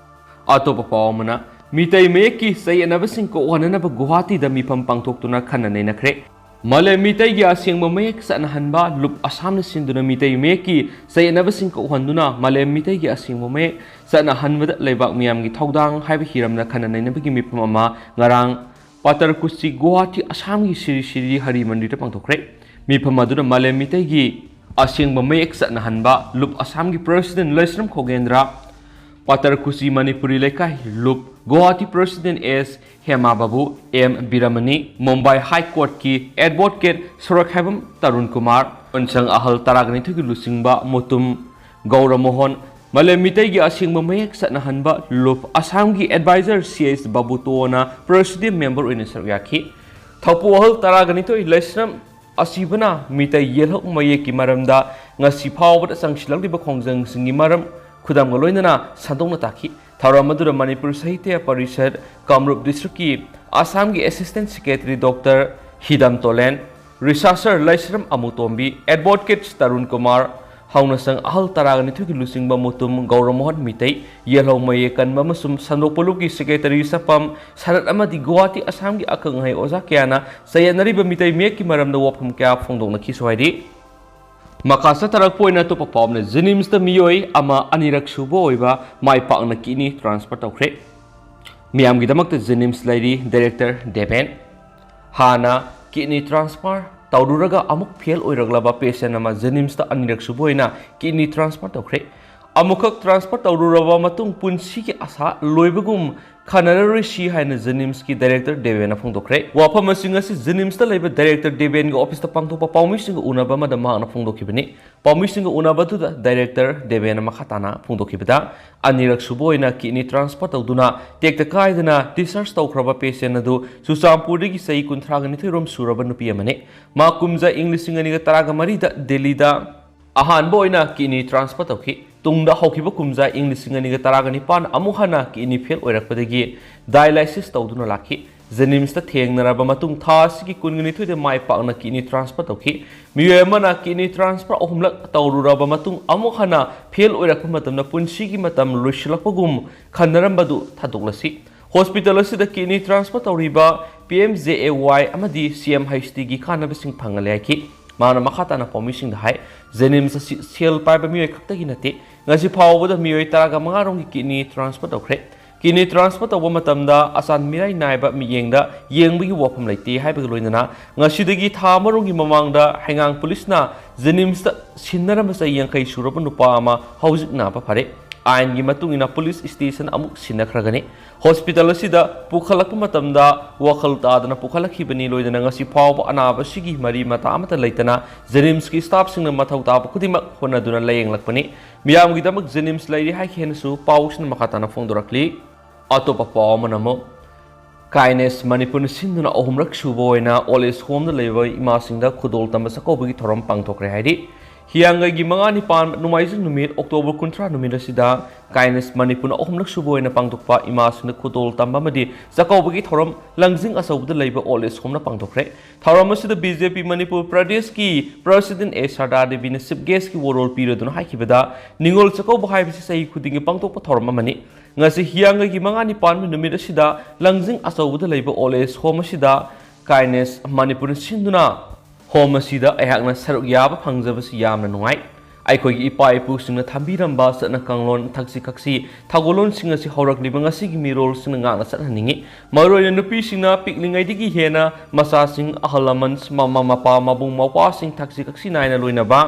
ꯑꯇꯣꯞꯄ ꯄꯥꯎ ꯑꯃꯅ, ꯃꯤꯇꯩ ꯃꯌꯦꯛꯀꯤ ꯆꯌꯦꯠꯅꯕꯁꯤꯡ ꯀꯣꯛꯍꯟꯅꯅꯕ ꯒꯨꯋꯥꯍꯥꯇꯤꯗ ꯃꯤꯐꯝ ꯄꯥꯡꯊꯣꯛꯇꯨꯅ ꯈꯟꯅ ꯅꯩꯅꯈ꯭ꯔꯦ꯫ ꯃꯥꯂꯦꯝ ꯃꯤꯇꯩꯒꯤ ꯑꯁꯦꯡꯕ ꯃꯌꯦꯛ ꯆꯠꯅꯍꯟꯕ ꯂꯨꯞ ꯑꯁꯥꯝꯅ ꯁꯤꯟꯗꯨꯅ ꯃꯤꯇꯩ ꯃꯌꯦꯛꯀꯤ ꯆꯌꯦꯠꯅꯕꯁꯤꯡ ꯀꯣꯛꯍꯟꯗꯨꯅ ꯃꯥꯂꯦꯝ ꯃꯤꯇꯩꯒꯤ ꯑꯁꯦꯡꯕ ꯃꯌꯦꯛ ꯆꯠꯅꯍꯟꯕꯗ ꯂꯩꯕꯥꯛ ꯃꯤꯌꯥꯝꯒꯤ ꯊꯧꯗꯥꯡ ꯍꯥꯏꯕ ꯍꯤꯔꯝꯗ ꯈꯟꯅ ꯅꯩꯅꯕꯒꯤ ꯃꯤꯐꯝ ꯑꯃ ꯉꯔꯥꯡ ꯄꯥꯇꯔꯀꯨꯆꯤ ꯒꯨꯋꯥꯍꯥꯇꯤ ꯑꯁꯥꯝꯒꯤ ꯁꯤꯔꯤ ꯁꯤꯔꯤ ꯍꯔꯤ ꯃꯟꯗꯤꯔꯗ ꯄꯥꯡꯊꯣꯛꯈ꯭ꯔꯦ꯫ ꯃꯤꯐꯝ ꯑꯗꯨꯗ ꯃꯥꯂꯦꯝ ꯃꯤꯇꯩꯒꯤ ꯑꯁꯦꯡꯕ ꯃꯌꯦꯛ ꯆꯠꯅꯍꯟꯕ ꯂꯨꯞ ꯑꯁꯥꯝꯒꯤ president ꯂꯩꯁ꯭ꯔꯝ ꯈꯣꯒꯦꯟꯗ꯭ꯔ, ꯄꯥꯇꯔꯀꯨꯆꯤ ꯃꯅꯤꯄꯨꯔꯤ ꯂꯩꯀꯥꯏ ꯂꯨꯞ Guwahati president S Hema Babu, M Biramani, Mumbai High Courtꯀꯤ advocate ꯁꯣꯔꯛꯈꯥꯏꯕꯝ ꯇꯔꯨꯟ ꯀꯨꯃꯥꯔ, ꯑꯃꯁꯨꯡ ꯑꯍꯜ ꯇꯔꯥꯒ ꯅꯤꯊꯣꯏꯒꯤ ꯂꯨꯆꯤꯡꯕ ꯃꯨꯇꯨꯝ ꯒꯧꯔꯃꯣꯍꯟ, ꯃꯥꯂꯦꯝ ꯃꯤꯇꯩꯒꯤ ꯑꯁꯦꯡꯕ ꯃꯌꯦꯛ ꯆꯠꯅꯍꯟꯕ ꯂꯨꯞ ꯑꯁꯥꯝꯒꯤ advisor C S ꯕꯥꯕꯨꯇꯣꯅ president member ꯑꯣꯏꯅ ꯁꯔꯨꯛ ꯌꯥꯈꯤ꯫ ꯊꯧꯄꯨ ꯑꯍꯜ ꯇꯔꯥꯒ ꯅꯤꯊꯣꯏ ꯂꯩꯁ꯭ꯔꯝ ꯑꯁꯤꯕꯅ ꯃꯤꯇꯩ ꯌꯦꯜꯍꯧ ꯃꯌꯦꯛꯀꯤ ꯃꯔꯝꯗ ꯉꯁꯤ ꯐꯥꯎꯕꯗ ꯆꯪꯁꯤꯜꯂꯛꯂꯤꯕ ꯈꯣꯡꯖꯪꯁꯤꯡꯒꯤ ꯃꯔꯝ ꯈꯨꯗꯝꯒ ꯂꯣꯏꯅꯅ ꯁꯟꯗꯣꯛꯅ ꯇꯥꯛꯈꯤ꯫ ꯊꯧꯔꯝ ꯑꯗꯨꯗ ꯃꯅꯤꯄꯨꯔ ꯁꯥꯍꯤꯇ꯭ꯌ ꯄꯔꯤꯁꯠ ꯀꯥꯃꯔꯨꯞ districtꯀꯤ ꯑꯁꯥꯝꯒꯤ assistant secretary doctor Hidam Tolen, researcher Leishram Amutombi, advocate Tarun Kumar, ꯍꯧꯅꯁꯪ ꯑꯍꯜ ꯇꯔꯥꯒ ꯅꯤꯊꯣꯏꯒꯤ ꯂꯨꯆꯤꯡꯕ ꯃꯨꯇꯨꯝ ꯒꯧꯔꯃꯣꯍꯟ ꯃꯤꯇꯩ, ꯌꯦꯜꯍꯧ ꯃꯌꯦꯛ ꯀꯟꯕ ꯑꯃꯁꯨꯡ ꯁꯟꯗꯣꯛꯄ ꯂꯨꯞꯀꯤ secretary ꯁꯄꯝ ꯁꯔꯠ ꯑꯃꯗꯤ ꯒꯨꯋꯥꯍꯥꯇꯤ ꯑꯁꯥꯝꯒꯤ ꯑꯈꯪ ꯑꯍꯩ ꯑꯣꯖꯥ ꯀꯌꯥꯅ ꯆꯌꯦꯠꯅꯔꯤꯕ ꯃꯤꯇꯩ ꯃꯌꯦꯛꯀꯤ ꯃꯔꯝꯗ ꯋꯥꯐꯝ ꯀꯌꯥ ꯐꯣꯡꯗꯣꯛꯅꯈꯤꯁꯨ ꯍꯥꯏꯔꯤ꯫ ꯃꯈꯥ ꯆꯠꯊꯔꯛꯄ ꯑꯣꯏꯅ ꯑꯇꯣꯞꯄ ꯄꯥꯎ ꯑꯃꯅ, ꯖꯦꯅꯤꯝꯁꯇ ꯃꯤꯑꯣꯏ ꯑꯃ ꯑꯅꯤꯔꯛ ꯁꯨꯕ ꯑꯣꯏꯕ ꯃꯥꯏ ꯄꯥꯛꯅ kidney transfer ꯇꯧꯈ꯭ꯔꯦ꯫ ꯃꯤꯌꯥꯝꯒꯤꯗꯃꯛꯇ ꯖꯦꯅꯤꯝꯁ ꯂꯩꯔꯤ, director ꯗꯦꯕꯦꯟ꯫ ꯍꯥꯟꯅ ꯀꯤꯗꯅꯤ ꯇ꯭ꯔꯥꯟꯁꯐꯔ ꯇꯧꯔꯨꯔꯒ ꯑꯃꯨꯛ ꯐꯦꯜ ꯑꯣꯏꯔꯛꯂꯕ ꯄꯦꯁꯦꯟ ꯑꯃ ꯖꯦꯅꯤꯝꯁꯇ ꯑꯅꯤꯔꯛ ꯁꯨꯕ ꯑꯣꯏꯅ ꯀꯤꯗꯅꯤ ꯇ꯭ꯔꯥꯟꯁꯐꯔ ꯇꯧꯈ꯭ꯔꯦ꯫ ꯑꯃꯨꯛꯈꯛ ꯇ꯭ꯔꯥꯟꯁꯐꯔ ꯇꯧꯔꯨꯔꯕ ꯃꯇꯨꯡ ꯄꯨꯟꯁꯤꯒꯤ ꯑꯁꯥ ꯂꯣꯏꯕꯒꯨꯝ ꯈꯟꯅꯔꯔꯣꯏꯁꯤ ꯍꯥꯏꯅ ꯖꯦꯅꯤꯝꯁꯀꯤ ꯗꯥꯏꯔꯦꯛꯇꯔ ꯗꯦꯕꯦꯟꯅ ꯐꯣꯡꯗꯣꯛꯈ꯭ꯔꯦ꯫ ꯋꯥꯐꯝ ꯑꯁꯤꯡ ꯑꯁꯤ ꯖꯦꯅꯤꯝꯁꯇ ꯂꯩꯕ ꯗꯥꯏꯔꯦꯛꯇꯔ ꯗꯦꯕꯦꯟꯒꯤ ꯑꯣꯐꯤꯁꯇ ꯄꯥꯡꯊꯣꯛꯄ ꯄꯥꯎꯃꯤꯁꯤꯡꯒ ꯎꯅꯕ ꯑꯃꯗ ꯃꯍꯥꯛꯅ ꯐꯣꯡꯗꯣꯛꯈꯤꯕꯅꯤ꯫ ꯄꯥꯎꯃꯤꯁꯤꯡꯒ ꯎꯅꯕꯗꯨꯗ ꯗꯥꯏꯔꯦꯛꯇꯔ ꯗꯦꯕꯦꯟꯅ ꯃꯈꯥ ꯇꯥꯅ ꯐꯣꯡꯗꯣꯛꯈꯤꯕꯗ, ꯑꯅꯤꯔꯛ ꯁꯨꯕ ꯑꯣꯏꯅ ꯀꯤꯗꯅꯤ ꯇ꯭ꯔꯥꯟꯁꯐꯔ ꯇꯧꯗꯨꯅ ꯇꯦꯛꯇ ꯀꯥꯏꯗꯅ ꯗꯤꯁꯆꯥꯔꯖ ꯇꯧꯈ꯭ꯔꯕ ꯄꯦꯁꯦꯟ ꯑꯗꯨ ꯆꯨꯔꯆꯥꯟꯄꯨꯔꯗꯒꯤ ꯆꯍꯤ ꯀꯨꯟꯊ꯭ꯔꯥꯒ ꯅꯤꯊꯣꯏ ꯔꯣꯝ ꯁꯨꯔꯕ ꯅꯨꯄꯤ ꯑꯃꯅꯤ꯫ ꯃꯥ ꯀꯨꯝꯖꯥ ꯏꯪ ꯂꯤꯁꯤꯡ ꯑꯅꯤꯒ ꯇꯔꯥꯒ ꯃꯔꯤꯗ ꯗꯦꯜꯂꯤꯗ ꯑꯍꯥꯟꯕ ꯑꯣꯏꯅ ꯀꯤꯗꯅꯤ ꯇ꯭ꯔꯥꯟꯁꯐꯔ ꯇꯧꯈꯤ꯫ ꯇꯨꯡꯗ ꯍꯧꯈꯤꯕ ꯀꯨꯝꯖꯥ ꯏꯪ ꯂꯤꯁꯤꯡ ꯑꯅꯤꯒ ꯇꯔꯥꯒ ꯅꯤꯄꯥꯟ ꯑꯃꯨꯛ ꯍꯟꯅ ꯀꯤꯗꯅꯤ ꯐꯦꯜ ꯑꯣꯏꯔꯛꯄꯗꯒꯤ ꯗꯥꯏꯂꯥꯏꯁꯤꯁ ꯇꯧꯗꯨꯅ ꯂꯥꯛꯈꯤ꯫ ꯖꯦꯅꯤꯝꯁꯇ ꯊꯦꯡꯅꯔꯕ ꯃꯇꯨꯡ ꯊꯥ ꯑꯁꯤꯒꯤ ꯀꯨꯟꯒ ꯅꯤꯊꯣꯏꯗ ꯃꯥꯏ ꯄꯥꯛꯅ ꯀꯤꯗꯅꯤ ꯇ꯭ꯔꯥꯟꯁꯐꯔ ꯇꯧꯈꯤ꯫ ꯃꯤꯑꯣꯏ ꯑꯃꯅ ꯀꯤꯗꯅꯤ ꯇ꯭ꯔꯥꯟꯁꯐꯔ ꯑꯍꯨꯝꯂꯛ ꯇꯧꯔꯨꯔꯕ ꯃꯇꯨꯡ ꯑꯃꯨꯛ ꯍꯟꯅ ꯐꯦꯜ ꯑꯣꯏꯔꯛꯄ ꯃꯇꯝꯗ ꯄꯨꯟꯁꯤꯒꯤ ꯃꯇꯝ ꯂꯣꯏꯁꯤꯜꯂꯛꯄꯒꯨꯝ ꯈꯟꯅꯔꯝꯕꯗꯨ ꯊꯥꯗꯣꯛꯂꯁꯤ꯫ ꯍꯣꯁꯄꯤꯇꯥꯜ ꯑꯁꯤꯗ ꯀꯤꯗꯅꯤ ꯇ꯭ꯔꯥꯟꯁꯐꯔ ꯇꯧꯔꯤꯕ ꯄꯤ ꯑꯦꯝ ꯖꯦ ꯑꯦ ꯋꯥꯏ ꯑꯃꯗꯤ ꯁꯤ ꯑꯦꯝ ꯍꯩꯆ ꯗꯤꯒꯤ ꯀꯥꯟꯅꯕꯁꯤꯡ ꯐꯪꯍꯜꯂꯦ ꯍꯥꯏꯈꯤ꯫ ꯃꯥꯅ ꯃꯈꯥ ꯇꯥꯅ ꯄꯥꯎꯃꯤꯁꯤꯡꯗ ꯍꯥꯏ, ꯖꯦꯅꯤꯝꯁ ꯑꯁꯤ ꯁꯦꯜ ꯄꯥꯏꯕ ꯃꯤꯑꯣꯏ ꯈꯛꯇꯒꯤ ꯅꯠꯇꯦ꯫ ꯉꯁꯤ ꯐꯥꯎꯕꯗ ꯃꯤꯑꯣꯏ ꯇꯔꯥꯒ ꯃꯉꯥ ꯔꯣꯝꯒꯤ ꯀꯤꯗꯅꯤ ꯇ꯭ꯔꯥꯟꯁꯐꯔ ꯇꯧꯈ꯭ꯔꯦ꯫ ꯀꯤꯗꯅꯤ ꯇ꯭ꯔꯥꯟꯁꯐꯔ ꯇꯧꯕ ꯃꯇꯝꯗ ꯑꯆꯥꯟ ꯃꯤꯔꯥꯏ ꯅꯥꯏꯕ ꯃꯤꯠꯌꯦꯡꯗ ꯌꯦꯡꯕꯒꯤ ꯋꯥꯐꯝ ꯂꯩꯇꯦ ꯍꯥꯏꯕꯒ ꯂꯣꯏꯅꯅ ꯉꯁꯤꯗꯒꯤ ꯊꯥ ꯑꯃꯔꯣꯝꯒꯤ ꯃꯃꯥꯡꯗ ꯍꯩꯉꯥꯡ ꯄꯨꯂꯤꯁꯅ ꯖꯦꯅꯤꯝꯁꯇ ꯁꯤꯟꯅꯔꯝꯕ ꯆꯍꯤ ꯌꯥꯡꯈꯩ ꯁꯨꯔꯕ ꯅꯨꯄꯥ ꯑꯃ ꯍꯧꯖꯤꯛ ꯅꯥꯕ ꯐꯔꯦ꯫ ꯑꯥꯏꯟꯒꯤ ꯃꯇꯨꯡ ꯏꯟꯅ ꯄꯨꯂꯤꯁ ꯁ꯭ꯇꯦꯁꯟ ꯑꯃꯨꯛ ꯁꯤꯟꯅꯈ꯭ꯔꯒꯅꯤ꯫ ꯍꯣꯁꯄꯤꯇꯥꯜ ꯑꯁꯤꯗ ꯄꯨꯈꯠꯂꯛꯄ ꯃꯇꯝꯗ ꯋꯥꯈꯜ ꯇꯥꯗꯅ ꯄꯨꯈꯠꯂꯛꯈꯤꯕꯅꯤ꯫ ꯂꯣꯏꯅꯅ ꯉꯁꯤ ꯐꯥꯎꯕ ꯑꯅꯥꯕ ꯑꯁꯤꯒꯤ ꯃꯔꯤ ꯃꯇꯥ ꯑꯃꯠꯇ ꯂꯩꯇꯅ ꯖꯦꯅꯤꯝꯁꯀꯤ ꯁ꯭ꯇꯥꯐꯁꯤꯡꯅ ꯃꯊꯧ ꯇꯥꯕ ꯈꯨꯗꯤꯡꯃꯛ ꯍꯣꯠꯅꯗꯨꯅ ꯂꯥꯌꯦꯡꯂꯛꯄꯅꯤ꯫ ꯃꯤꯌꯥꯝꯒꯤꯗꯃꯛ ꯖꯦꯅꯤꯝꯁ ꯂꯩꯔꯤ ꯍꯥꯏꯈꯤ ꯍꯥꯏꯅꯁꯨ ꯄꯥꯎꯁꯤꯅ ꯃꯈꯥ ꯇꯥꯅ ꯐꯣꯡꯗꯣꯔꯛꯂꯤ꯫ ꯑꯇꯣꯞꯄ ꯄꯥꯎ ꯑꯃꯅ ꯑꯃꯨꯛ, ꯀꯥꯏꯅꯦꯁ ꯃꯅꯤꯄꯨꯔꯅ ꯁꯤꯟꯗꯨꯅ ꯑꯍꯨꯝꯔꯛ ꯁꯨꯕ ꯑꯣꯏꯅ ꯑꯣꯜ ꯑꯦꯖ ꯍꯣꯝꯗ ꯂꯩꯕ ꯏꯃꯥꯁꯤꯡꯗ ꯈꯨꯗꯣꯜ ꯇꯝꯕ ꯆꯥꯛꯀꯧꯕꯒꯤ ꯊꯧꯔꯝ ꯄꯥꯡꯊꯣꯛꯈ꯭ꯔꯦ ꯍꯥꯏꯔꯤ꯫ ꯍꯤꯌꯥꯡꯒꯩꯒꯤ ꯃꯉꯥꯅꯤ ꯄꯥꯟꯕ ꯅꯣꯡꯃꯥꯏꯖꯤꯡ ꯅꯨꯃꯤꯠ ꯑꯣꯛꯇꯣꯕꯔ ꯀꯨꯟꯊ꯭ꯔꯥ ꯅꯨꯃꯤꯠ ꯑꯁꯤꯗ ꯀꯥꯏꯅꯦꯁ ꯃꯅꯤꯄꯨꯔꯅ ꯑꯍꯨꯝꯂꯛ ꯁꯨꯕ ꯑꯣꯏꯅ ꯄꯥꯡꯊꯣꯛꯄ ꯏꯃꯥꯁꯤꯡꯗ ꯈꯨꯗꯣꯜ ꯇꯝꯕ ꯑꯃꯗꯤ ꯆꯥꯛꯀꯧꯕꯒꯤ ꯊꯧꯔꯝ ꯂꯪꯖꯤꯡ ꯑꯆꯧꯕꯗ ꯂꯩꯕ ꯑꯣꯜ ꯑꯦꯖ ꯍꯣꯝꯅ ꯄꯥꯡꯊꯣꯛꯈ꯭ꯔꯦ꯫ ꯊꯧꯔꯝ ꯑꯁꯤꯗ ꯕꯤ ꯖꯦ ꯄꯤ ꯃꯅꯤꯄꯨꯔ ꯄ꯭ꯔꯗꯦꯁꯀꯤ ꯄ꯭ꯔꯁꯤꯗꯦꯟ ꯑꯦ ꯁꯔꯗꯥ ꯗꯦꯕꯤꯅ ꯆꯤꯐ ꯒꯦꯁꯀꯤ ꯋꯥꯔꯣꯜ ꯄꯤꯔꯗꯨꯅ ꯍꯥꯏꯈꯤꯕꯗ, ꯅꯤꯉꯣꯜ ꯆꯥꯛꯀꯧꯕ ꯍꯥꯏꯕꯁꯤ ꯆꯍꯤ ꯈꯨꯗꯤꯡꯒꯤ ꯄꯥꯡꯊꯣꯛꯄ ꯊꯧꯔꯝ ꯑꯃꯅꯤ꯫ ꯉꯁꯤ ꯍꯤꯌꯥꯡꯒꯩꯒꯤ ꯃꯉꯥꯅꯤ ꯄꯥꯟꯕ ꯅꯨꯃꯤꯠ ꯑꯁꯤꯗ ꯂꯪꯖꯤꯡ ꯑꯆꯧꯕꯗ ꯂꯩꯕ ꯑꯣꯜ ꯑꯦꯖ ꯍꯣꯝ ꯑꯁꯤꯗ ꯀꯥꯏꯅꯦꯁ ꯃꯅꯤꯄꯨꯔꯅ ꯁꯤꯟꯗꯨꯅ ꯍꯣꯝ ꯑꯁꯤꯗ ꯑꯩꯍꯥꯛꯅ ꯁꯔꯨꯛ ꯌꯥꯕ ꯐꯪꯖꯕꯁꯤ ꯌꯥꯝꯅ ꯅꯨꯡꯉꯥꯏ꯫ ꯑꯩꯈꯣꯏꯒꯤ ꯏꯄꯥ ꯏꯄꯨꯁꯤꯡꯅ ꯊꯝꯕꯤꯔꯝꯕ ꯆꯠꯅ ꯀꯥꯡꯂꯣꯟ, ꯊꯛꯁꯤ ꯈꯥꯁꯤ, ꯊꯧꯒꯜꯂꯣꯟꯁꯤꯡ ꯑꯁꯤ ꯍꯧꯔꯛꯂꯤꯕ ꯉꯁꯤꯒꯤ ꯃꯤꯔꯣꯜꯁꯤꯡꯅ ꯉꯥꯛꯅ ꯆꯠꯍꯟꯅꯤꯡꯏ꯫ ꯃꯔꯨꯑꯣꯏꯅ ꯅꯨꯄꯤꯁꯤꯡꯅ ꯄꯤꯛꯂꯤꯉꯩꯗꯒꯤ ꯍꯦꯟꯅ ꯃꯆꯥꯁꯤꯡ, ꯑꯍꯜ ꯂꯃꯟ, ꯃꯃꯥ ꯃꯄꯥ, ꯃꯕꯨꯡ ꯃꯧꯄ꯭ꯋꯥꯁꯤꯡ ꯊꯛꯁꯤ ꯈꯥꯁꯤ ꯅꯥꯏꯅ ꯂꯣꯏꯅꯕ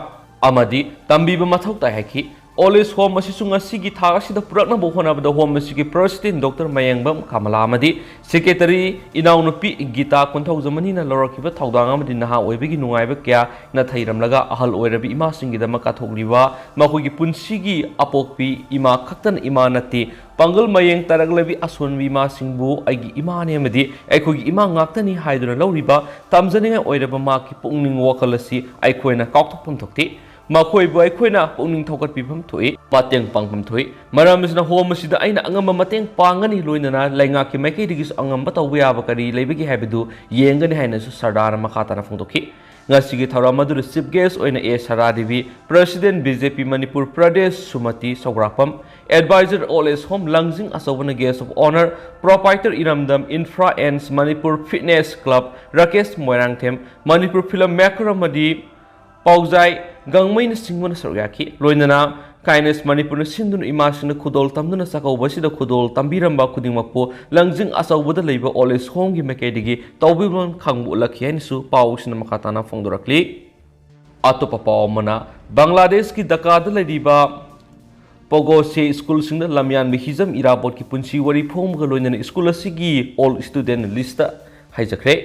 ꯑꯃꯗꯤ ꯇꯝꯕꯤꯕ ꯃꯊꯧ ꯇꯥꯏ ꯍꯥꯏꯈꯤ꯫ Old Age Home ꯑꯁꯤꯁꯨ ꯉꯁꯤꯒꯤ ꯊꯥꯛ ꯑꯁꯤꯗ ꯄꯨꯔꯛꯅꯕ ꯍꯣꯠꯅꯕꯗ home ꯑꯁꯤꯒꯤ president Doctor ꯃꯌꯦꯡꯕꯝ ꯀꯃꯂꯥ ꯑꯃꯗꯤ secretary ꯏꯅꯥꯎꯅꯨꯄꯤ ꯒꯤꯇꯥ ꯀꯣꯟꯊꯧꯖꯝ ꯑꯅꯤꯅ ꯂꯧꯔꯛꯈꯤꯕ ꯊꯧꯗꯥꯡ ꯑꯃꯗꯤ ꯅꯍꯥ ꯑꯣꯏꯕꯒꯤ ꯅꯨꯡꯉꯥꯏꯕ ꯀꯌꯥ ꯅꯥꯊꯩꯔꯝꯂꯒ ꯑꯍꯜ ꯑꯣꯏꯔꯕꯤ ꯏꯃꯥꯁꯤꯡꯒꯤꯗꯃꯛ ꯀꯠꯊꯣꯛꯂꯤꯕ ꯃꯈꯣꯏꯒꯤ ꯄꯨꯟꯁꯤꯒꯤ ꯑꯄꯣꯛꯄꯤ ꯏꯃꯥ ꯈꯛꯇꯅ ꯏꯃꯥ ꯅꯠꯇꯦ, ꯄꯥꯡꯒꯜ ꯃꯌꯦꯡ ꯇꯥꯔꯛꯂꯕꯤ ꯑꯁꯣꯟꯕꯤ ꯏꯃꯥꯁꯤꯡꯕꯨ ꯑꯩꯒꯤ ꯏꯃꯥꯅꯦ ꯑꯃꯗꯤ ꯑꯩꯈꯣꯏꯒꯤ ꯏꯃꯥ ꯉꯥꯛꯇꯅꯤ ꯍꯥꯏꯗꯨꯅ ꯂꯧꯔꯤꯕ ꯇꯝꯖꯅꯤꯡꯉꯥꯏ ꯑꯣꯏꯔꯕ ꯃꯍꯥꯛꯀꯤ ꯄꯨꯛꯅꯤꯡ ꯋꯥꯈꯜ ꯑꯁꯤ ꯑꯩꯈꯣꯏꯅ ꯀꯥꯎꯊꯣꯛꯐꯝ ꯊꯣꯛꯇꯦ꯫ ꯃꯈꯣꯏꯕꯨ ꯑꯩꯈꯣꯏꯅ ꯄꯨꯛꯅꯤꯡ ꯊꯧꯒꯠꯄꯤꯐꯝ ꯊꯣꯛꯏ, ꯃꯇꯦꯡ ꯄꯥꯡꯐꯝ ꯊꯣꯛꯏ꯫ ꯃꯔꯝ ꯑꯁꯤꯅ home ꯑꯁꯤꯗ ꯑꯩꯅ ꯑꯉꯝꯕ ꯃꯇꯦꯡ ꯄꯥꯡꯒꯅꯤ, ꯂꯣꯏꯅꯅ ꯂꯩꯉꯥꯛꯀꯤ ꯃꯥꯏꯀꯩꯗꯒꯤꯁꯨ ꯑꯉꯝꯕ ꯇꯧꯕ ꯌꯥꯕ ꯀꯔꯤ ꯂꯩꯕꯒꯦ ꯍꯥꯏꯕꯗꯨ ꯌꯦꯡꯒꯅꯤ ꯍꯥꯏꯅꯁꯨ ꯁꯔꯗꯥꯔꯅ ꯃꯈꯥ ꯇꯥꯅ ꯐꯣꯡꯗꯣꯛꯈꯤ꯫ ꯉꯁꯤꯒꯤ ꯊꯧꯔꯝ ꯑꯗꯨꯗ chief guest ꯑꯣꯏꯅ ꯑꯦ ꯁꯔꯥ Devi, president B J P Manipur Pradesh ꯁꯨꯃꯇꯤ ꯁꯧꯒ꯭ꯔꯥꯛꯄꯝ, advisor Old Age Home ꯂꯪꯖꯤꯡ ꯑꯆꯧꯕꯅ guest of honour, proprietor ꯏꯔꯝꯗꯝ Infra and Manipur Fitness Club Rakesh Moirangthem, Manipur film maker ꯑꯃꯗꯤ ꯄꯥꯎꯖꯥꯏ ꯒꯥꯡꯃꯩꯅꯆꯤꯡꯕꯅ ꯁꯔꯨꯛ ꯌꯥꯈꯤ꯫ ꯂꯣꯏꯅꯅ Kindness ꯃꯅꯤꯄꯨꯔꯅ ꯁꯤꯟꯗꯨꯅ ꯏꯃꯥꯁꯤꯡꯅ ꯈꯨꯗꯣꯜ ꯇꯝꯗꯨꯅ ꯆꯥꯛꯀꯧꯕ ꯑꯁꯤꯗ ꯈꯨꯗꯣꯜ ꯇꯝꯕꯤꯔꯝꯕ ꯈꯨꯗꯤꯡꯃꯛꯄꯨ ꯂꯪꯖꯤꯡ ꯑꯆꯧꯕꯗ ꯂꯩꯕ Old Age Homeꯒꯤ ꯃꯥꯏꯀꯩꯗꯒꯤ ꯇꯧꯕꯤꯃꯜ ꯈꯪꯕ ꯎꯠꯂꯛꯈꯤ ꯍꯥꯏꯅꯁꯨ ꯄꯥꯎꯁꯤꯅ ꯃꯈꯥ ꯇꯥꯅ ꯐꯣꯡꯗꯣꯔꯛꯂꯤ꯫ ꯑꯇꯣꯞꯄ ꯄꯥꯎ ꯑꯃꯅ, ꯕꯪꯒ꯭ꯂꯥꯗꯦꯁꯀꯤ ꯙꯥꯀꯥꯗ ꯂꯩꯔꯤꯕ ꯄꯣꯒꯣꯁꯦ ꯁ꯭ꯀꯨꯜꯁꯤꯡꯗ ꯂꯝꯌꯥꯟꯕ ꯍꯤꯖꯝ ꯏꯔꯥꯕꯣꯠꯀꯤ ꯄꯨꯟꯁꯤ ꯋꯥꯔꯤ ꯐꯣꯡꯕꯒ ꯂꯣꯏꯅꯅ ꯁ꯭ꯀꯨꯜ ꯑꯁꯤꯒꯤ Old Student Listꯇ ꯍꯥꯏꯖꯈ꯭ꯔꯦ꯫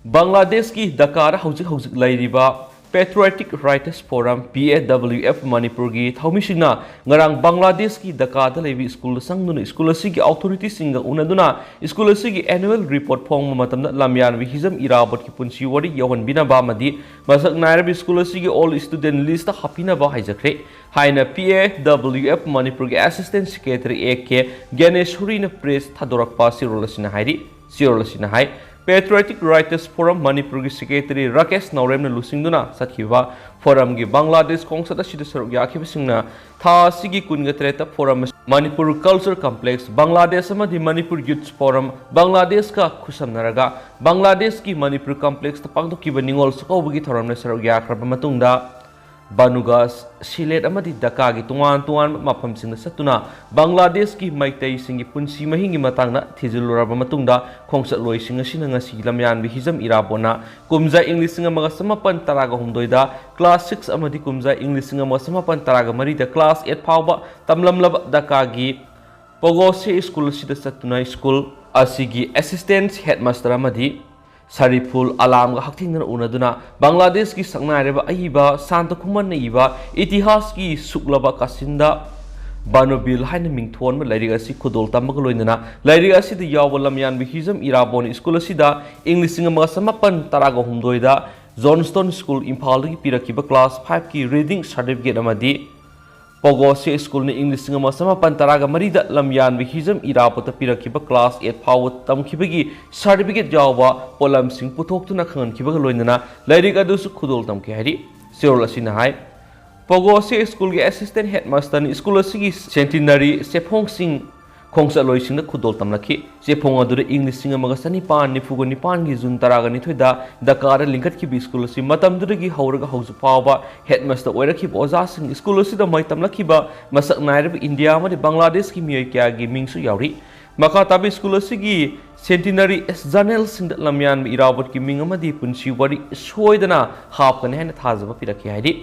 ꯕꯪꯒ꯭ꯂꯥꯗꯦꯁꯀꯤ ꯙꯥꯀꯥꯗ ꯍꯧꯖꯤꯛ ꯍꯧꯖꯤꯛ ꯂꯩꯔꯤꯕ Patriotic Writers Forum, P A W F, ꯃꯅꯤꯄꯨꯔꯒꯤ ꯊꯧꯃꯤꯁꯤꯡꯅ ꯉꯔꯥꯡ ꯕꯪꯒ꯭ꯂꯥꯗꯦꯁꯀꯤ ꯙꯥꯀꯥꯗ ꯂꯩꯕ ꯁ꯭ꯀꯨꯜꯗ ꯆꯪꯗꯨꯅ ꯁ꯭ꯀꯨꯜ ꯑꯁꯤꯒꯤ ꯑꯣꯊꯣꯔꯤꯇꯤꯁꯤꯡꯒ ꯎꯅꯗꯨꯅ ꯁ꯭ꯀꯨꯜ ꯑꯁꯤꯒꯤ annual report ꯐꯣꯡꯕ ꯃꯇꯝꯗ ꯂꯝꯌꯥꯟꯕ ꯍꯤꯖꯝ ꯏꯔꯥꯕꯣꯠꯀꯤ ꯄꯨꯟꯁꯤ ꯋꯥꯔꯤ ꯌꯧꯍꯟꯕꯤꯅꯕ ꯑꯃꯗꯤ ꯃꯁꯛ ꯅꯥꯏꯔꯕ ꯁ꯭ꯀꯨꯜ ꯑꯁꯤꯒꯤ Old Student Listꯇ ꯍꯥꯞꯄꯤꯅꯕ ꯍꯥꯏꯖꯈ꯭ꯔꯦ ꯍꯥꯏꯅ P A W F ꯃꯅꯤꯄꯨꯔꯒꯤ Assistant Secretary A K ꯒ꯭ꯌꯥꯅꯦꯁꯣꯔꯤꯅ press ꯊꯥꯗꯣꯔꯛꯄ ꯆꯦꯔꯣꯜ ꯑꯁꯤꯅ ꯍꯥꯏꯔꯤ꯫ ꯆꯦꯔꯣꯜ ꯑꯁꯤꯅ ꯍꯥꯏ, Patriotic Writers Forum ꯃꯅꯤꯄꯨꯔꯒꯤ secretary ꯔꯥꯀꯦꯁ ꯅꯥꯎꯔꯦꯝꯅ ꯂꯨꯆꯤꯡꯗꯨꯅ ꯆꯠꯈꯤꯕ forumꯒꯤ ꯕꯪꯒ꯭ꯂꯥꯗꯦꯁ ꯈꯣꯡꯆꯠ ꯑꯁꯤꯗ ꯁꯔꯨꯛ ꯌꯥꯈꯤꯕꯁꯤꯡꯅ ꯊꯥ ꯑꯁꯤꯒꯤ ꯀꯨꯟꯒ ꯇꯔꯦꯠꯇ forum ꯑꯁꯤ ꯃꯅꯤꯄꯨꯔ Culture Complex, ꯕꯪꯒ꯭ꯂꯥꯗꯦꯁ ꯑꯃꯗꯤ ꯃꯅꯤꯄꯨꯔ Youth Forum, ꯕꯪꯒ꯭ꯂꯥꯗꯦꯁꯀ ꯈꯨꯠꯁꯝꯅꯔꯒ ꯕꯪꯒ꯭ꯂꯥꯗꯦꯁꯀꯤ ꯃꯅꯤꯄꯨꯔ complexꯇ ꯄꯥꯡꯊꯣꯛꯈꯤꯕ ꯅꯤꯉꯣꯜ ꯆꯥꯛꯀꯧꯕꯒꯤ ꯊꯧꯔꯝꯗ ꯁꯔꯨꯛ ꯌꯥꯈ꯭ꯔꯕ ꯃꯇꯨꯡꯗ ꯕꯥꯅꯨꯒꯥꯁ, ꯁꯤꯂꯦꯠ ꯑꯃꯗꯤ ꯗꯀꯥꯒꯤ ꯇꯣꯉꯥꯟ ꯇꯣꯉꯥꯟꯕ ꯃꯐꯝꯁꯤꯡꯗ ꯆꯠꯇꯨꯅ ꯕꯪꯒ꯭ꯂꯥꯗꯦꯁꯀꯤ ꯃꯩꯇꯩꯁꯤꯡꯒꯤ ꯄꯨꯟꯁꯤ ꯃꯍꯤꯡꯒꯤ ꯃꯇꯥꯡꯗ ꯊꯤꯖꯤꯜꯂꯨꯔꯕ ꯃꯇꯨꯡꯗ, ꯈꯣꯡꯆꯠꯂꯣꯏꯁꯤꯡ ꯑꯁꯤꯅ ꯉꯁꯤ ꯂꯝꯌꯥꯟꯕ ꯍꯤꯖꯝ ꯏꯔꯥꯕꯣꯠꯅ ꯀꯨꯝꯖꯥ ꯏꯪ ꯂꯤꯁꯤꯡ ꯑꯃꯒ ꯆꯃꯥꯄꯟ ꯇꯔꯥꯒ ꯍꯨꯝꯗꯣꯏꯗ class six ꯑꯃꯗꯤ ꯀꯨꯝꯖꯥ ꯏꯪ ꯂꯤꯁꯤꯡ ꯑꯃꯒ ꯆꯃꯥꯄꯟ ꯇꯔꯥꯒ ꯃꯔꯤꯗ class eight ꯐꯥꯎꯕ ꯇꯝꯂꯝꯂꯕ ꯗꯀꯥꯒꯤ ꯄꯣꯒꯣꯁꯦ ꯁ꯭ꯀꯨꯜ ꯑꯁꯤꯗ ꯆꯠꯇꯨꯅ ꯁ꯭ꯀꯨꯜ ꯑꯁꯤꯒꯤ assistant headmaster ꯑꯃꯗꯤ ꯁꯔꯤꯐꯨꯜ ꯑꯂꯥꯝꯒ ꯍꯛꯊꯦꯡꯅꯅ ꯎꯅꯗꯨꯅ ꯕꯪꯒ꯭ꯂꯥꯗꯦꯁꯀꯤ ꯁꯛꯅꯥꯏꯔꯕ ꯑꯏꯕ ꯁꯥꯟꯇ ꯈꯨꯃꯟꯅ ꯏꯕ ꯏꯇꯤꯍꯥꯁꯀꯤ ꯁꯨꯛꯂꯕ ꯀꯥꯁꯤꯟꯗ ꯕꯥꯅꯣꯕꯤꯜ ꯍꯥꯏꯅ ꯃꯤꯡꯊꯣꯟꯕ ꯂꯥꯏꯔꯤꯛ ꯑꯁꯤ ꯈꯨꯗꯣꯜ ꯇꯝꯕꯒ ꯂꯣꯏꯅꯅ ꯂꯥꯏꯔꯤꯛ ꯑꯁꯤꯗ ꯌꯥꯎꯕ ꯂꯝꯌꯥꯟꯕ ꯍꯤꯖꯝ ꯏꯔꯥꯕꯣꯟ ꯁ꯭ꯀꯨꯜ ꯑꯁꯤꯗ ꯏꯪ ꯂꯤꯁꯤꯡ ꯑꯃꯒ ꯆꯃꯥꯄꯟ ꯇꯔꯥꯒ ꯍꯨꯝꯗꯣꯏꯗ ꯖꯣꯟꯁꯇꯣꯟ ꯁ꯭ꯀꯨꯜ ꯏꯝꯐꯥꯜꯗꯒꯤ ꯄꯤꯔꯛꯈꯤꯕ class fiveꯀꯤ reading certificate ꯑꯃꯗꯤ ꯄꯣꯒꯣꯁꯦ ꯁ꯭ꯀꯨꯜꯅ ꯏꯪ ꯂꯤꯁꯤꯡ ꯑꯃ ꯆꯃꯥꯄꯟ ꯇꯔꯥꯒ ꯃꯔꯤꯗ ꯂꯝꯌꯥꯟꯕ ꯍꯤꯖꯝ ꯏꯔꯥꯕꯣꯠꯇ ꯄꯤꯔꯛꯈꯤꯕ class eight ꯐꯥꯎꯕ ꯇꯝꯈꯤꯕꯒꯤ certificate ꯌꯥꯎꯕ ꯄꯣꯠꯂꯝꯁꯤꯡ ꯄꯨꯊꯣꯛꯇꯨꯅ ꯈꯪꯍꯟꯈꯤꯕꯒ ꯂꯣꯏꯅꯅ ꯂꯥꯏꯔꯤꯛ ꯑꯗꯨꯁꯨ ꯈꯨꯗꯣꯜ ꯇꯝꯈꯤ ꯍꯥꯏꯔꯤ꯫ ꯆꯦꯔꯣꯜ ꯑꯁꯤꯅ ꯍꯥꯏ, ꯄꯣꯒꯣꯁꯦ ꯁ꯭ꯀꯨꯜꯒꯤ assistant headmasterꯅ ꯁ꯭ꯀꯨꯜ ꯑꯁꯤꯒꯤ centenary ꯆꯦꯐꯣꯡꯁꯤꯡ ꯈꯣꯡꯆꯠꯂꯣꯏꯁꯤꯡꯗ ꯈꯨꯗꯣꯜ ꯇꯝꯂꯛꯈꯤ꯫ ꯆꯦꯐꯣꯡ ꯑꯗꯨꯗ ꯏꯪ ꯂꯤꯁꯤꯡ ꯑꯃꯒ ꯆꯅꯤꯄꯥꯟ ꯅꯤꯐꯨꯒ ꯅꯤꯄꯥꯟꯒꯤ ꯖꯨꯟ ꯇꯔꯥꯒ ꯅꯤꯊꯣꯏꯗ ꯗꯀꯥꯗ ꯂꯤꯡꯈꯠꯈꯤꯕ ꯁ꯭ꯀꯨꯜ ꯑꯁꯤ ꯃꯇꯝꯗꯨꯗꯒꯤ ꯍꯧꯔꯒ ꯍꯧꯖꯤꯛ ꯐꯥꯎꯕ headmaster ꯑꯣꯏꯔꯛꯈꯤꯕ ꯑꯣꯖꯥꯁꯤꯡ, ꯁ꯭ꯀꯨꯜ ꯑꯁꯤꯗ ꯃꯍꯩ ꯇꯝꯂꯛꯈꯤꯕ ꯃꯁꯛ ꯅꯥꯏꯔꯕ ꯏꯟꯗꯤꯌꯥ ꯑꯃꯗꯤ ꯕꯪꯒ꯭ꯂꯥꯗꯦꯁꯀꯤ ꯃꯤꯑꯣꯏ ꯀꯌꯥꯒꯤ ꯃꯤꯡꯁꯨ ꯌꯥꯎꯔꯤ꯫ ꯃꯈꯥ ꯇꯥꯕ ꯁ꯭ꯀꯨꯜ ꯑꯁꯤꯒꯤ centenary journalꯁꯤꯡꯗ ꯂꯝꯌꯥꯟꯕ ꯏꯔꯥꯕꯣꯠꯀꯤ ꯃꯤꯡ ꯑꯃꯗꯤ ꯄꯨꯟꯁꯤ ꯋꯥꯔꯤ ꯁꯣꯏꯗꯅ ꯍꯥꯞꯀꯅꯤ ꯍꯥꯏꯅ ꯊꯥꯖꯕ ꯄꯤꯔꯛꯈꯤ ꯍꯥꯏꯔꯤ꯫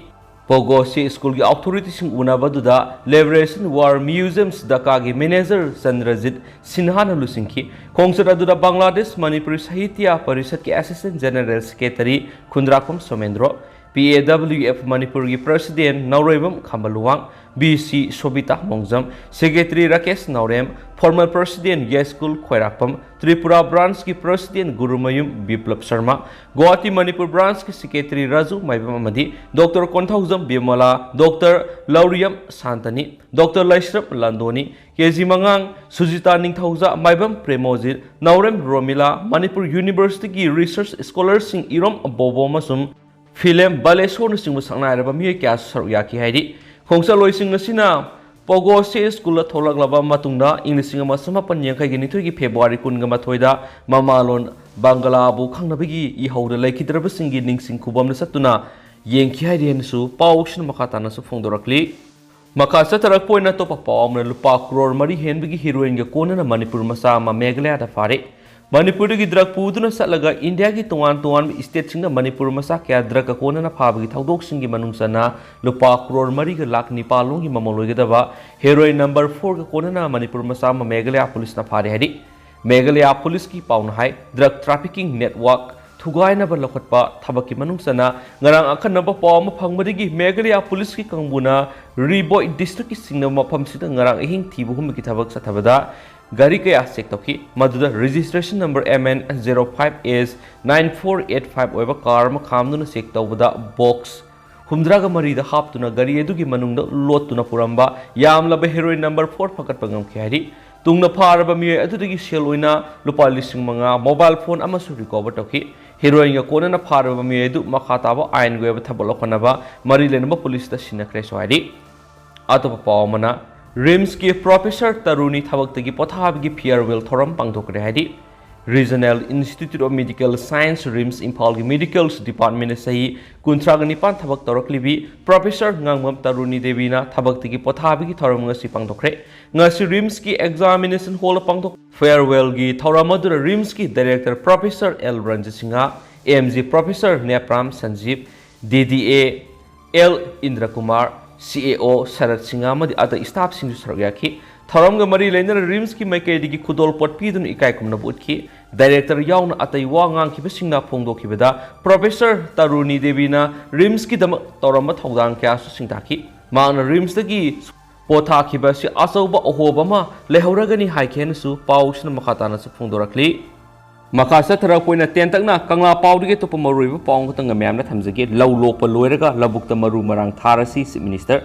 ꯄꯣꯒꯣꯁꯦ ꯁ꯭ꯀꯨꯜꯒꯤ authorityꯁꯤꯡ ꯎꯅꯕꯗꯨꯗ Liberation War Museums ꯗꯀꯥꯒꯤ manager ꯆꯟꯗ꯭ꯔꯖꯤꯠ ꯁꯤꯟꯍꯥꯅ ꯂꯨꯆꯤꯡꯈꯤ꯫ ꯈꯣꯡꯆꯠ ꯑꯗꯨꯗ ꯕꯪꯒ꯭ꯂꯥꯗꯦꯁ ꯃꯅꯤꯄꯨꯔꯤ ꯁꯥꯍꯤꯇ꯭ꯌ ꯄꯔꯤꯁꯠꯀꯤ assistant general secretary Khundrakpam Somendro, P A W F ꯃꯅꯤꯄꯨꯔꯒꯤ president ꯅꯥꯎꯔꯦꯝꯕꯝ ꯈꯝꯕꯂꯨꯋꯥꯡ, B C ꯁꯣꯕꯤꯇꯥ ꯃꯣꯡꯖꯝ, secretary Rakesh ꯅꯥꯎꯔꯦꯝ, former president ꯌꯥꯏꯁ꯭ꯀꯨꯜ ꯈ꯭ꯋꯥꯏꯔꯥꯛꯄꯝ, ꯇ꯭ꯔꯤꯄꯨꯔꯥ branchꯀꯤ president ꯒꯨꯔꯨꯃꯌꯨꯝ ꯕꯤꯄ꯭ꯂꯕ ꯁꯔꯃ, ꯒꯨꯋꯥꯍꯥꯇꯤ ꯃꯅꯤꯄꯨꯔ branchꯀꯤ secretary ꯔꯥꯖꯨ ꯃꯥꯏꯕꯝ ꯑꯃꯗꯤ Doctor ꯀꯣꯟꯊꯧꯖꯝ ꯕꯤꯃꯂꯥ, Doctor ꯂꯧꯔꯤꯌꯝ ꯁꯥꯟꯇꯅꯤ, Doctor ꯂꯩꯁ꯭ꯔꯞ ꯂꯥꯟꯗꯣꯅꯤ, ꯀꯦ ꯖꯤ ꯃꯉꯥꯡ, ꯁꯨꯖꯤꯇꯥ ꯅꯤꯡꯊꯧꯖ, ꯃꯥꯏꯕꯝ ꯄ꯭ꯔꯦꯃꯣꯖꯤꯠ, ꯅꯥꯎꯔꯦꯝ ꯔꯣꯃꯤꯂꯥ, ꯃꯅꯤꯄꯨꯔ universityꯒꯤ research scholarꯁꯤꯡ ꯏꯔꯣꯝ ꯕꯣꯕꯣ ꯑꯃꯁꯨꯡ ꯐꯤꯂꯦꯝ ꯕꯥꯂꯦꯁꯣꯔꯅꯆꯤꯡꯕ ꯁꯛꯅꯥꯏꯔꯕ ꯃꯤꯑꯣꯏ ꯀꯌꯥꯁꯨ ꯁꯔꯨꯛ ꯌꯥꯈꯤ ꯍꯥꯏꯔꯤ꯫ ꯈꯣꯡꯆꯠꯂꯣꯏꯁꯤꯡ ꯑꯁꯤꯅ ꯄꯣꯒꯣꯁꯦ ꯁ꯭ꯀꯨꯜꯗ ꯊꯣꯛꯂꯛꯂꯕ ꯃꯇꯨꯡꯗ ꯏꯪ ꯂꯤꯁꯤꯡ ꯑꯃ ꯆꯃꯥꯄꯟ ꯌꯥꯡꯈꯩꯒ ꯅꯤꯊꯣꯏꯒꯤ ꯐꯦꯕ꯭ꯔꯨꯋꯥꯔꯤ ꯀꯨꯟꯒ ꯃꯥꯊꯣꯏꯗ ꯃꯃꯥꯂꯣꯟ ꯕꯪꯒꯂꯥꯕꯨ ꯈꯪꯅꯕꯒꯤ ꯏꯍꯧꯗ ꯂꯩꯈꯤꯗ꯭ꯔꯕꯁꯤꯡꯒꯤ ꯅꯤꯡꯁꯤꯡ ꯈꯨꯕꯝꯗ ꯆꯠꯇꯨꯅ ꯌꯦꯡꯈꯤ ꯍꯥꯏꯔꯤ ꯍꯥꯏꯅꯁꯨ ꯄꯥꯎꯁꯤꯅ ꯃꯈꯥ ꯇꯥꯅꯁꯨ ꯐꯣꯡꯗꯣꯔꯛꯂꯤ꯫ ꯃꯈꯥ ꯆꯠꯊꯔꯛꯄ ꯑꯣꯏꯅ ꯑꯇꯣꯞꯄ ꯄꯥꯎ ꯑꯃꯅ ꯂꯨꯄꯥ ꯀ꯭ꯔꯣꯔ ꯃꯔꯤ ꯍꯦꯟꯕꯒꯤ ꯍꯤꯔꯣꯏꯟꯒ ꯀꯣꯟꯅꯅ ꯃꯅꯤꯄꯨꯔ ꯃꯆꯥ ꯑꯃ ꯃꯦꯘꯥꯂꯌꯥꯗ ꯐꯥꯔꯦ꯫ ꯃꯅꯤꯄꯨꯔꯗꯒꯤ ꯗ꯭ꯔꯒ ꯄꯨꯗꯨꯅ ꯆꯠꯂꯒ ꯏꯟꯗꯤꯌꯥꯒꯤ ꯇꯣꯉꯥꯟ ꯇꯣꯉꯥꯟꯕ ꯏꯁꯇꯦꯠꯁꯤꯡꯗ ꯃꯅꯤꯄꯨꯔ ꯃꯆꯥ ꯀꯌꯥ ꯗ꯭ꯔꯒ ꯀꯣꯟꯅꯅ ꯐꯥꯕꯒꯤ ꯊꯧꯗꯣꯛꯁꯤꯡꯒꯤ ꯃꯅꯨꯡ ꯆꯟꯅ ꯂꯨꯄꯥ ꯀ꯭ꯔꯣꯔ ꯃꯔꯤꯒ ꯂꯥꯈ ꯅꯤꯄꯥꯜ ꯂꯣꯝꯒꯤ ꯃꯃꯜ ꯑꯣꯏꯒꯗꯕ ꯍꯦꯔꯣꯏꯟ ꯅꯝꯕꯔ ꯐꯣꯔꯒ ꯀꯣꯟꯅꯅ ꯃꯅꯤꯄꯨꯔ ꯃꯆꯥ ꯑꯃ ꯃꯦꯘꯥꯂꯌꯥ ꯄꯨꯂꯤꯁꯅ ꯐꯥꯔꯦ ꯍꯥꯏꯔꯤ꯫ ꯃꯦꯘꯥꯂꯌꯥ ꯄꯨꯂꯤꯁꯀꯤ ꯄꯥꯎꯅ ꯍꯥꯏ, ꯗ꯭ꯔꯒ ꯇ꯭ꯔꯥꯐꯤꯀꯤꯡ ꯅꯦꯠꯋꯥꯔꯛ ꯊꯨꯒꯥꯏꯅꯕ ꯂꯧꯈꯠꯄ ꯊꯕꯛꯀꯤ ꯃꯅꯨꯡ ꯆꯟꯅ ꯉꯔꯥꯡ ꯑꯈꯟꯅꯕ ꯄꯥꯎ ꯑꯃ ꯐꯪꯕꯗꯒꯤ ꯃꯦꯘꯥꯂꯌꯥ ꯄꯨꯂꯤꯁꯀꯤ ꯀꯥꯡꯕꯨꯅ ꯔꯤꯕꯣꯏ ꯗꯤꯁꯇ꯭ꯔꯤꯛꯀꯤ ꯆꯤꯡꯅꯕ ꯃꯐꯝꯁꯤꯗ ꯉꯔꯥꯡ ꯑꯍꯤꯡ ꯊꯤꯕ ꯍꯨꯝꯕꯒꯤ ꯊꯕꯛ ꯆꯠꯊꯕꯗ ꯒꯥꯔꯤ ꯀꯌꯥ ꯆꯦꯛ ꯇꯧꯈꯤ꯫ ꯃꯗꯨꯗ registration number M N zero five H nine four eight five ꯑꯣꯏꯕ ꯀꯥꯔ ꯑꯃ ꯈꯥꯝꯗꯨꯅ ꯆꯦꯛ ꯇꯧꯕꯗ ꯕꯣꯛꯁ ꯍꯨꯝꯗ꯭ꯔꯥꯒ ꯃꯔꯤꯗ ꯍꯥꯞꯇꯨꯅ ꯒꯥꯔꯤ ꯑꯗꯨꯒꯤ ꯃꯅꯨꯡꯗ ꯂꯣꯠꯇꯨꯅ ꯄꯨꯔꯝꯕ ꯌꯥꯝꯂꯕ ꯍꯦꯔꯣꯏꯟ ꯅꯝꯕꯔ ꯐꯣꯔ ꯐꯒꯠꯄ ꯉꯝꯈꯤ ꯍꯥꯏꯔꯤ꯫ ꯇꯨꯡꯗ ꯐꯥꯔꯕ ꯃꯤꯑꯣꯏ ꯑꯗꯨꯗꯒꯤ ꯁꯦꯜ ꯑꯣꯏꯅ ꯂꯨꯄꯥ ꯂꯤꯁꯤꯡ ꯃꯉꯥ, ꯃꯣꯕꯥꯏꯜ ꯐꯣꯟ ꯑꯃꯁꯨ ꯔꯤꯀꯣꯚꯔ ꯇꯧꯈꯤ꯫ ꯍꯦꯔꯣꯏꯟꯒ ꯀꯣꯟꯅꯅ ꯐꯥꯔꯕ ꯃꯤꯑꯣꯏ ꯑꯗꯨ ꯃꯈꯥ ꯇꯥꯕ ꯑꯥꯏꯟꯒꯤ ꯑꯣꯏꯕ ꯊꯕꯛ ꯂꯧꯈꯠꯅꯕ ꯃꯔꯤ ꯂꯩꯅꯕ ꯄꯨꯂꯤꯁꯇ ꯁꯤꯟꯅꯈ꯭ꯔꯦꯁꯨ ꯍꯥꯏꯔꯤ꯫ ꯑꯇꯣꯞꯄ ꯄꯥꯎ ꯑꯃꯅ, ꯔꯤꯝꯁꯀꯤ ꯄ꯭ꯔꯣꯐꯦꯁꯔ ꯇꯔꯨꯅꯤ ꯊꯕꯛꯇꯒꯤ ꯄꯣꯊꯥꯕꯒꯤ ꯐꯤꯌꯔꯋꯦꯜ ꯊꯧꯔꯝ ꯄꯥꯡꯊꯣꯛꯈ꯭ꯔꯦ ꯍꯥꯏꯔꯤ꯫ Regional Institute of Medical Science, RIMS ꯏꯝꯐꯥꯜꯒꯤ ꯃꯦꯗꯤꯀꯦꯜ ꯗꯤꯄꯥꯔꯠꯃꯦꯟꯗ ꯆꯍꯤ ꯀꯨꯟꯊ꯭ꯔꯥꯒ ꯅꯤꯄꯥꯟ ꯊꯕꯛ ꯇꯧꯔꯛꯂꯤꯕꯤ ꯄ꯭ꯔꯣꯐꯦꯁꯔ ꯉꯥꯡꯕꯝ ꯇꯔꯨꯅꯤ ꯗꯦꯕꯤꯅ ꯊꯕꯛꯇꯒꯤ ꯄꯣꯊꯥꯕꯒꯤ ꯊꯧꯔꯝ ꯉꯁꯤ ꯄꯥꯡꯊꯣꯛꯈ꯭ꯔꯦ꯫ ꯉꯁꯤ ꯔꯤꯝꯁꯀꯤ ꯑꯦꯛꯖꯥꯃꯤꯅꯦꯁꯟ ꯍꯣꯜꯗ ꯄꯥꯡꯊꯣꯛ ꯐꯦꯌꯔꯋꯦꯜꯒꯤ ꯊꯧꯔꯝ ꯑꯗꯨꯗ ꯔꯤꯝꯁꯀꯤ director professor L Ranjit Singh, AMG professor Nepram Sanjeeb, DDA L Indrakumar, CAO Sarat Singh ꯑꯃꯗꯤ ꯑꯇꯩ ꯁ꯭ꯇꯥꯐꯁꯤꯡꯁꯨ ꯁꯔꯨꯛ ꯌꯥꯈꯤ꯫ ꯊꯧꯔꯝꯒ ꯃꯔꯤ ꯂꯩꯅꯅ ꯔꯤꯝꯁꯀꯤ ꯃꯥꯏꯀꯩꯗꯒꯤ ꯈꯨꯗꯣꯜ ꯄꯣꯠ ꯄꯤꯗꯨꯅ ꯏꯀꯥꯏ ꯈꯨꯝꯅꯕ ꯎꯠꯈꯤ꯫ ꯗꯥꯏꯔꯦꯛꯇꯔ ꯌꯥꯎꯅ ꯑꯇꯩ ꯋꯥ ꯉꯥꯡꯈꯤꯕꯁꯤꯡꯅ ꯐꯣꯡꯗꯣꯛꯈꯤꯕꯗ, ꯄ꯭ꯔꯣꯐꯦꯁꯔ ꯇꯔꯨꯅꯤ ꯗꯦꯕꯤꯅ ꯔꯤꯝꯁꯀꯤꯗꯃꯛ ꯇꯧꯔꯝꯕ ꯊꯧꯗꯥꯡ ꯀꯌꯥꯁꯨ ꯁꯤꯡꯇꯥꯛꯈꯤ꯫ ꯃꯍꯥꯛꯅ ꯔꯤꯝꯁꯇꯒꯤ ꯄꯣꯊꯥꯈꯤꯕ ꯑꯁꯤ ꯑꯆꯧꯕ ꯑꯍꯣꯕ ꯑꯃ ꯂꯩꯍꯧꯔꯒꯅꯤ ꯍꯥꯏꯈꯤ ꯍꯥꯏꯅꯁꯨ ꯄꯥꯎꯁꯤꯅ ꯃꯈꯥ ꯇꯥꯅꯁꯨ ꯐꯣꯡꯗꯣꯔꯛꯂꯤ꯫ ꯃꯈꯥ ꯆꯠꯊꯔꯛꯄ ꯑꯣꯏꯅ ꯇꯦꯟꯇꯛꯅ ꯀꯪꯂꯥ ꯄꯥꯎꯗꯒꯤ ꯑꯇꯣꯞꯄ ꯃꯔꯨꯑꯣꯏꯕ ꯄꯥꯎ ꯑꯃꯈꯛꯇꯪꯒ ꯃꯌꯥꯝꯅ ꯊꯝꯖꯒꯦ꯫ ꯂꯧ ꯂꯣꯛꯄ ꯂꯣꯏꯔꯒ ꯂꯧꯕꯨꯛꯇ ꯃꯔꯨ ꯃꯔꯥꯡ ꯊꯥꯔꯁꯤ, Chief Minister꯫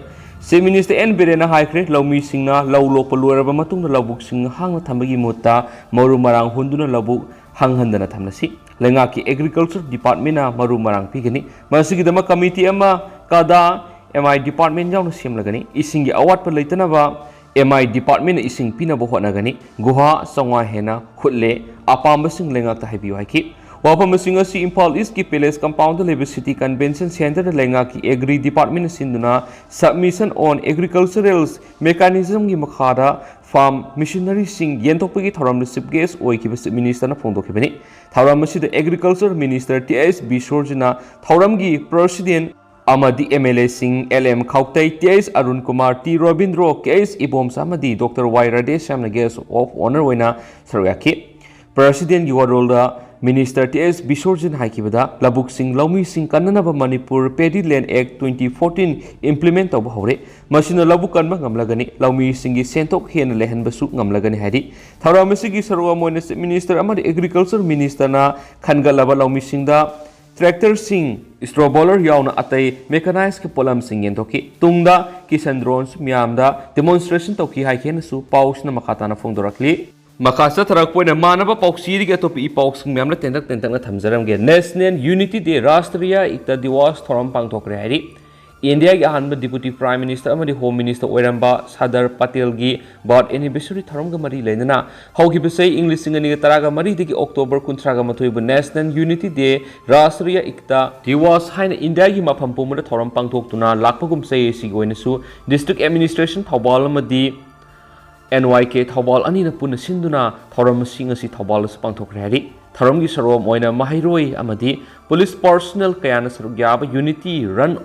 Chief Minister N ꯕꯤꯔꯦꯟꯅ ꯍꯥꯏꯈ꯭ꯔꯦ, ꯂꯧꯃꯤꯁꯤꯡꯅ ꯂꯧ ꯂꯣꯛꯄ ꯂꯣꯏꯔꯕ ꯃꯇꯨꯡꯗ ꯂꯧꯕꯨꯛꯁꯤꯡ ꯍꯥꯡꯅ ꯊꯝꯕꯒꯤ ꯃꯍꯨꯠꯇ ꯃꯔꯨ ꯃꯔꯥꯡ ꯍꯨꯟꯗꯨꯅ ꯂꯧꯕꯨꯛ ꯍꯪꯍꯟꯗꯅ ꯊꯝꯂꯁꯤ꯫ ꯂꯩꯉꯥꯛꯀꯤ Agriculture Departmentꯅ ꯃꯔꯨ ꯃꯔꯥꯡ ꯄꯤꯒꯅꯤ꯫ ꯃꯁꯤꯒꯤꯗꯃꯛ committee ꯑꯃ ꯀꯗꯥ MI department ꯌꯥꯎꯅ ꯁꯦꯝꯂꯒꯅꯤ꯫ ꯏꯁꯤꯡꯒꯤ ꯑꯋꯥꯠꯄ ꯂꯩꯇꯅꯕ MI departmentꯅ ꯏꯁꯤꯡ ꯄꯤꯅꯕ ꯍꯣꯠꯅꯒꯅꯤ꯫ ꯒꯨꯍꯥ ꯆꯥꯝꯃꯉꯥ ꯍꯦꯟꯅ ꯈꯨꯠꯂꯦ꯫ ꯑꯄꯥꯝꯕꯁꯤꯡ ꯂꯩꯉꯥꯛꯇ ꯍꯥꯏꯕꯤꯌꯨ ꯍꯥꯏꯈꯤ꯫ ꯋꯥꯐꯝꯁꯤꯡ ꯑꯁꯤ ꯏꯝꯐꯥꯜ ꯏꯁꯀꯤ ꯄꯦꯂꯦꯁ ꯀꯝꯄꯥꯎꯟꯗ ꯂꯩꯕ ꯁꯤꯇꯤ ꯀꯟꯚꯦꯟꯁꯟ ꯁꯦꯟꯇꯔꯗ ꯂꯩꯉꯥꯛꯀꯤ ꯑꯦꯒ꯭ꯔꯤ ꯗꯤꯄꯥꯔꯠꯃꯦꯟꯅ ꯁꯤꯟꯗꯨꯅ Submission on Agricultural Mechanismꯒꯤ ꯃꯈꯥꯗ ꯐꯥꯔꯝ ꯃꯤꯁꯅꯔꯤꯁꯤꯡ ꯌꯦꯟꯊꯣꯛꯄꯒꯤ ꯊꯧꯔꯝꯗ ꯆꯤꯐ ꯒꯦꯁ ꯑꯣꯏꯈꯤꯕ ꯆꯤꯐ ꯃꯤꯅꯤꯁꯇꯔꯅ ꯐꯣꯡꯗꯣꯛꯈꯤꯕꯅꯤ꯫ ꯊꯧꯔꯝ ꯑꯁꯤꯗ ꯑꯦꯒ꯭ꯔꯤꯀꯜꯆꯔ ꯃꯤꯅꯤꯁꯇꯔ ꯇꯤ ꯑꯩꯆ ꯕꯤꯁꯣꯔꯖꯤꯅ, ꯊꯧꯔꯝꯒꯤ ꯄ꯭ꯔꯁꯤꯗꯦꯟ ꯑꯃꯗꯤ ꯑꯦꯝ ꯑꯦꯜ ꯑꯦꯁꯤꯡ L M Khaute, T H Arun Kumar, T Robindro, K H Ibomcha ꯑꯃꯗꯤ ꯗꯣꯛꯇꯔ ꯋꯥꯏ ꯔꯥꯙꯦꯁ꯭ꯌꯥꯝꯅ ꯒꯦꯁ ꯑꯣꯐ ꯑꯣꯅꯔ ꯑꯣꯏꯅ ꯁꯔꯨꯛ ꯌꯥꯈꯤ꯫ ꯄ꯭ꯔꯁꯤꯗꯦꯟꯒꯤ ꯋꯥꯔꯣꯜꯗ ꯃꯤꯅꯤꯁꯇꯔ ꯇꯤ ꯑꯩꯆ ꯕꯤꯁꯣꯔꯖꯤꯟ ꯍꯥꯏꯈꯤꯕꯗ, ꯂꯧꯕꯨꯛꯁꯤꯡ ꯂꯧꯃꯤꯁꯤꯡ ꯀꯟꯅꯅꯕ Manipur paddy land act twenty fourteen implement ꯇꯧꯕ ꯍꯧꯔꯦ꯫ ꯃꯁꯤꯅ ꯂꯧꯕꯨꯛ ꯀꯟꯕ ꯉꯝꯂꯒꯅꯤ, ꯂꯧꯃꯤꯁꯤꯡꯒꯤ ꯁꯦꯟꯊꯣꯛ ꯍꯦꯟꯅ ꯂꯩꯍꯟꯕꯁꯨ ꯉꯝꯂꯒꯅꯤ ꯍꯥꯏꯔꯤ꯫ ꯊꯧꯔꯝ ꯑꯁꯤꯒꯤ ꯁꯔꯨꯛ ꯑꯃ ꯑꯣꯏꯅ ꯆꯤꯐ ꯃꯤꯅꯤꯁꯇꯔ ꯑꯃꯗꯤ ꯑꯦꯒ꯭ꯔꯤꯀꯜꯆꯔ ꯃꯤꯅꯤꯁꯇꯔꯅ ꯈꯟꯒꯠꯂꯕ ꯂꯧꯃꯤꯁꯤꯡꯗ ꯇ꯭ꯔꯦꯛꯇꯔꯁꯤꯡ, ꯁ꯭ꯇ꯭ꯔꯣ ꯕꯣꯂꯔ ꯌꯥꯎꯅ ꯑꯇꯩ ꯃꯦꯀꯅꯥꯏꯖꯀꯤ ꯄꯣꯠꯂꯝꯁꯤꯡ ꯌꯦꯟꯊꯣꯛꯈꯤ꯫ ꯇꯨꯡꯗ ꯀꯤꯁꯟ ꯗ꯭ꯔꯣꯟꯁ ꯃꯤꯌꯥꯝꯗ ꯗꯦꯃꯣꯟꯁꯇ꯭ꯔꯦꯁꯟ ꯇꯧꯈꯤ ꯍꯥꯏꯈꯤ ꯍꯥꯏꯅꯁꯨ ꯄꯥꯎꯁꯤꯅ ꯃꯈꯥ ꯇꯥꯅ ꯐꯣꯡꯗꯣꯔꯛꯂꯤ꯫ ꯃꯈꯥ ꯆꯠꯊꯔꯛꯄ ꯑꯣꯏꯅ ꯃꯥꯟꯅꯕ ꯄꯥꯎꯆꯦꯗꯒꯤ ꯑꯇꯣꯞꯄ ꯏ ꯄꯥꯎꯁꯤꯡ ꯃꯌꯥꯝꯅ ꯇꯦꯟꯇꯛ ꯇꯦꯟꯇꯛꯅ ꯊꯝꯖꯔꯝꯒꯦ꯫ National Unity Day, ꯔꯥꯁꯇ꯭ꯔꯤꯌꯥ ꯏꯛꯇ ꯗꯤꯋꯥꯁ ꯊꯧꯔꯝ ꯄꯥꯡꯊꯣꯛꯈ꯭ꯔꯦ ꯍꯥꯏꯔꯤ꯫ ꯏꯟꯗꯤꯌꯥꯒꯤ ꯑꯍꯥꯟꯕ ꯗꯤꯄꯨꯇꯤ ꯄ꯭ꯔꯥꯏꯝ ꯃꯤꯅꯤꯁꯇꯔ ꯑꯃꯗꯤ ꯍꯣꯝ ꯃꯤꯅꯤꯁꯇꯔ ꯑꯣꯏꯔꯝꯕ ꯁꯔꯗꯥꯔ ꯄꯇꯦꯜꯒꯤ ꯕꯥꯔꯠ ꯑꯦꯅꯤꯚꯔꯁꯔꯤ ꯊꯧꯔꯝꯒ ꯃꯔꯤ ꯂꯩꯅꯅ ꯍꯧꯈꯤꯕ ꯆꯍꯤ ꯏꯪ ꯂꯤꯁꯤꯡ ꯑꯅꯤꯒ ꯇꯔꯥꯒ ꯃꯔꯤꯗꯒꯤ ꯑꯣꯛꯇꯣꯕꯔ ꯀꯨꯟꯊ꯭ꯔꯥꯒ ꯃꯥꯊꯣꯏꯕꯨ National Unity Day, ꯔꯥꯁꯇ꯭ꯔꯤꯌꯥ ꯏꯛꯇ ꯗꯤꯋꯥꯁ ꯍꯥꯏꯅ ꯏꯟꯗꯤꯌꯥꯒꯤ ꯃꯐꯝ ꯄꯨꯝꯕꯗ ꯊꯧꯔꯝ ꯄꯥꯡꯊꯣꯛꯇꯨꯅ ꯂꯥꯛꯄꯒꯨꯝ, ꯆꯍꯤ ꯑꯁꯤꯒꯤ ꯑꯣꯏꯅꯁꯨ ꯗꯤꯁꯇ꯭ꯔꯤꯛ ꯑꯦꯗꯃꯤꯅꯤꯁꯇ꯭ꯔꯦꯁꯟ ꯊꯧꯕꯥꯜ ꯑꯃꯗꯤ ꯑꯦꯟ ꯋꯥꯏ ꯀꯦ ꯊꯧꯕꯥꯜ ꯑꯅꯤꯅ ꯄꯨꯟꯅ ꯁꯤꯟꯗꯨꯅ ꯊꯧꯔꯝꯁꯤꯡ ꯑꯁꯤ ꯊꯧꯕꯥꯜꯗꯁꯨ ꯄꯥꯡꯊꯣꯛꯈ꯭ꯔꯦ ꯍꯥꯏꯔꯤ꯫ ꯊꯧꯔꯝꯒꯤ ꯁꯔꯨꯛ ꯑꯃ ꯑꯣꯏꯅ ꯃꯍꯩꯔꯣꯏ ꯑꯃꯗꯤ ꯄꯨꯂꯤꯁ ꯄꯥꯔꯁꯣꯅꯦꯜ ꯀꯌꯥꯅ ꯁꯔꯨꯛ ꯌꯥꯕ ꯌꯨꯅꯤꯇꯤ ꯔꯟ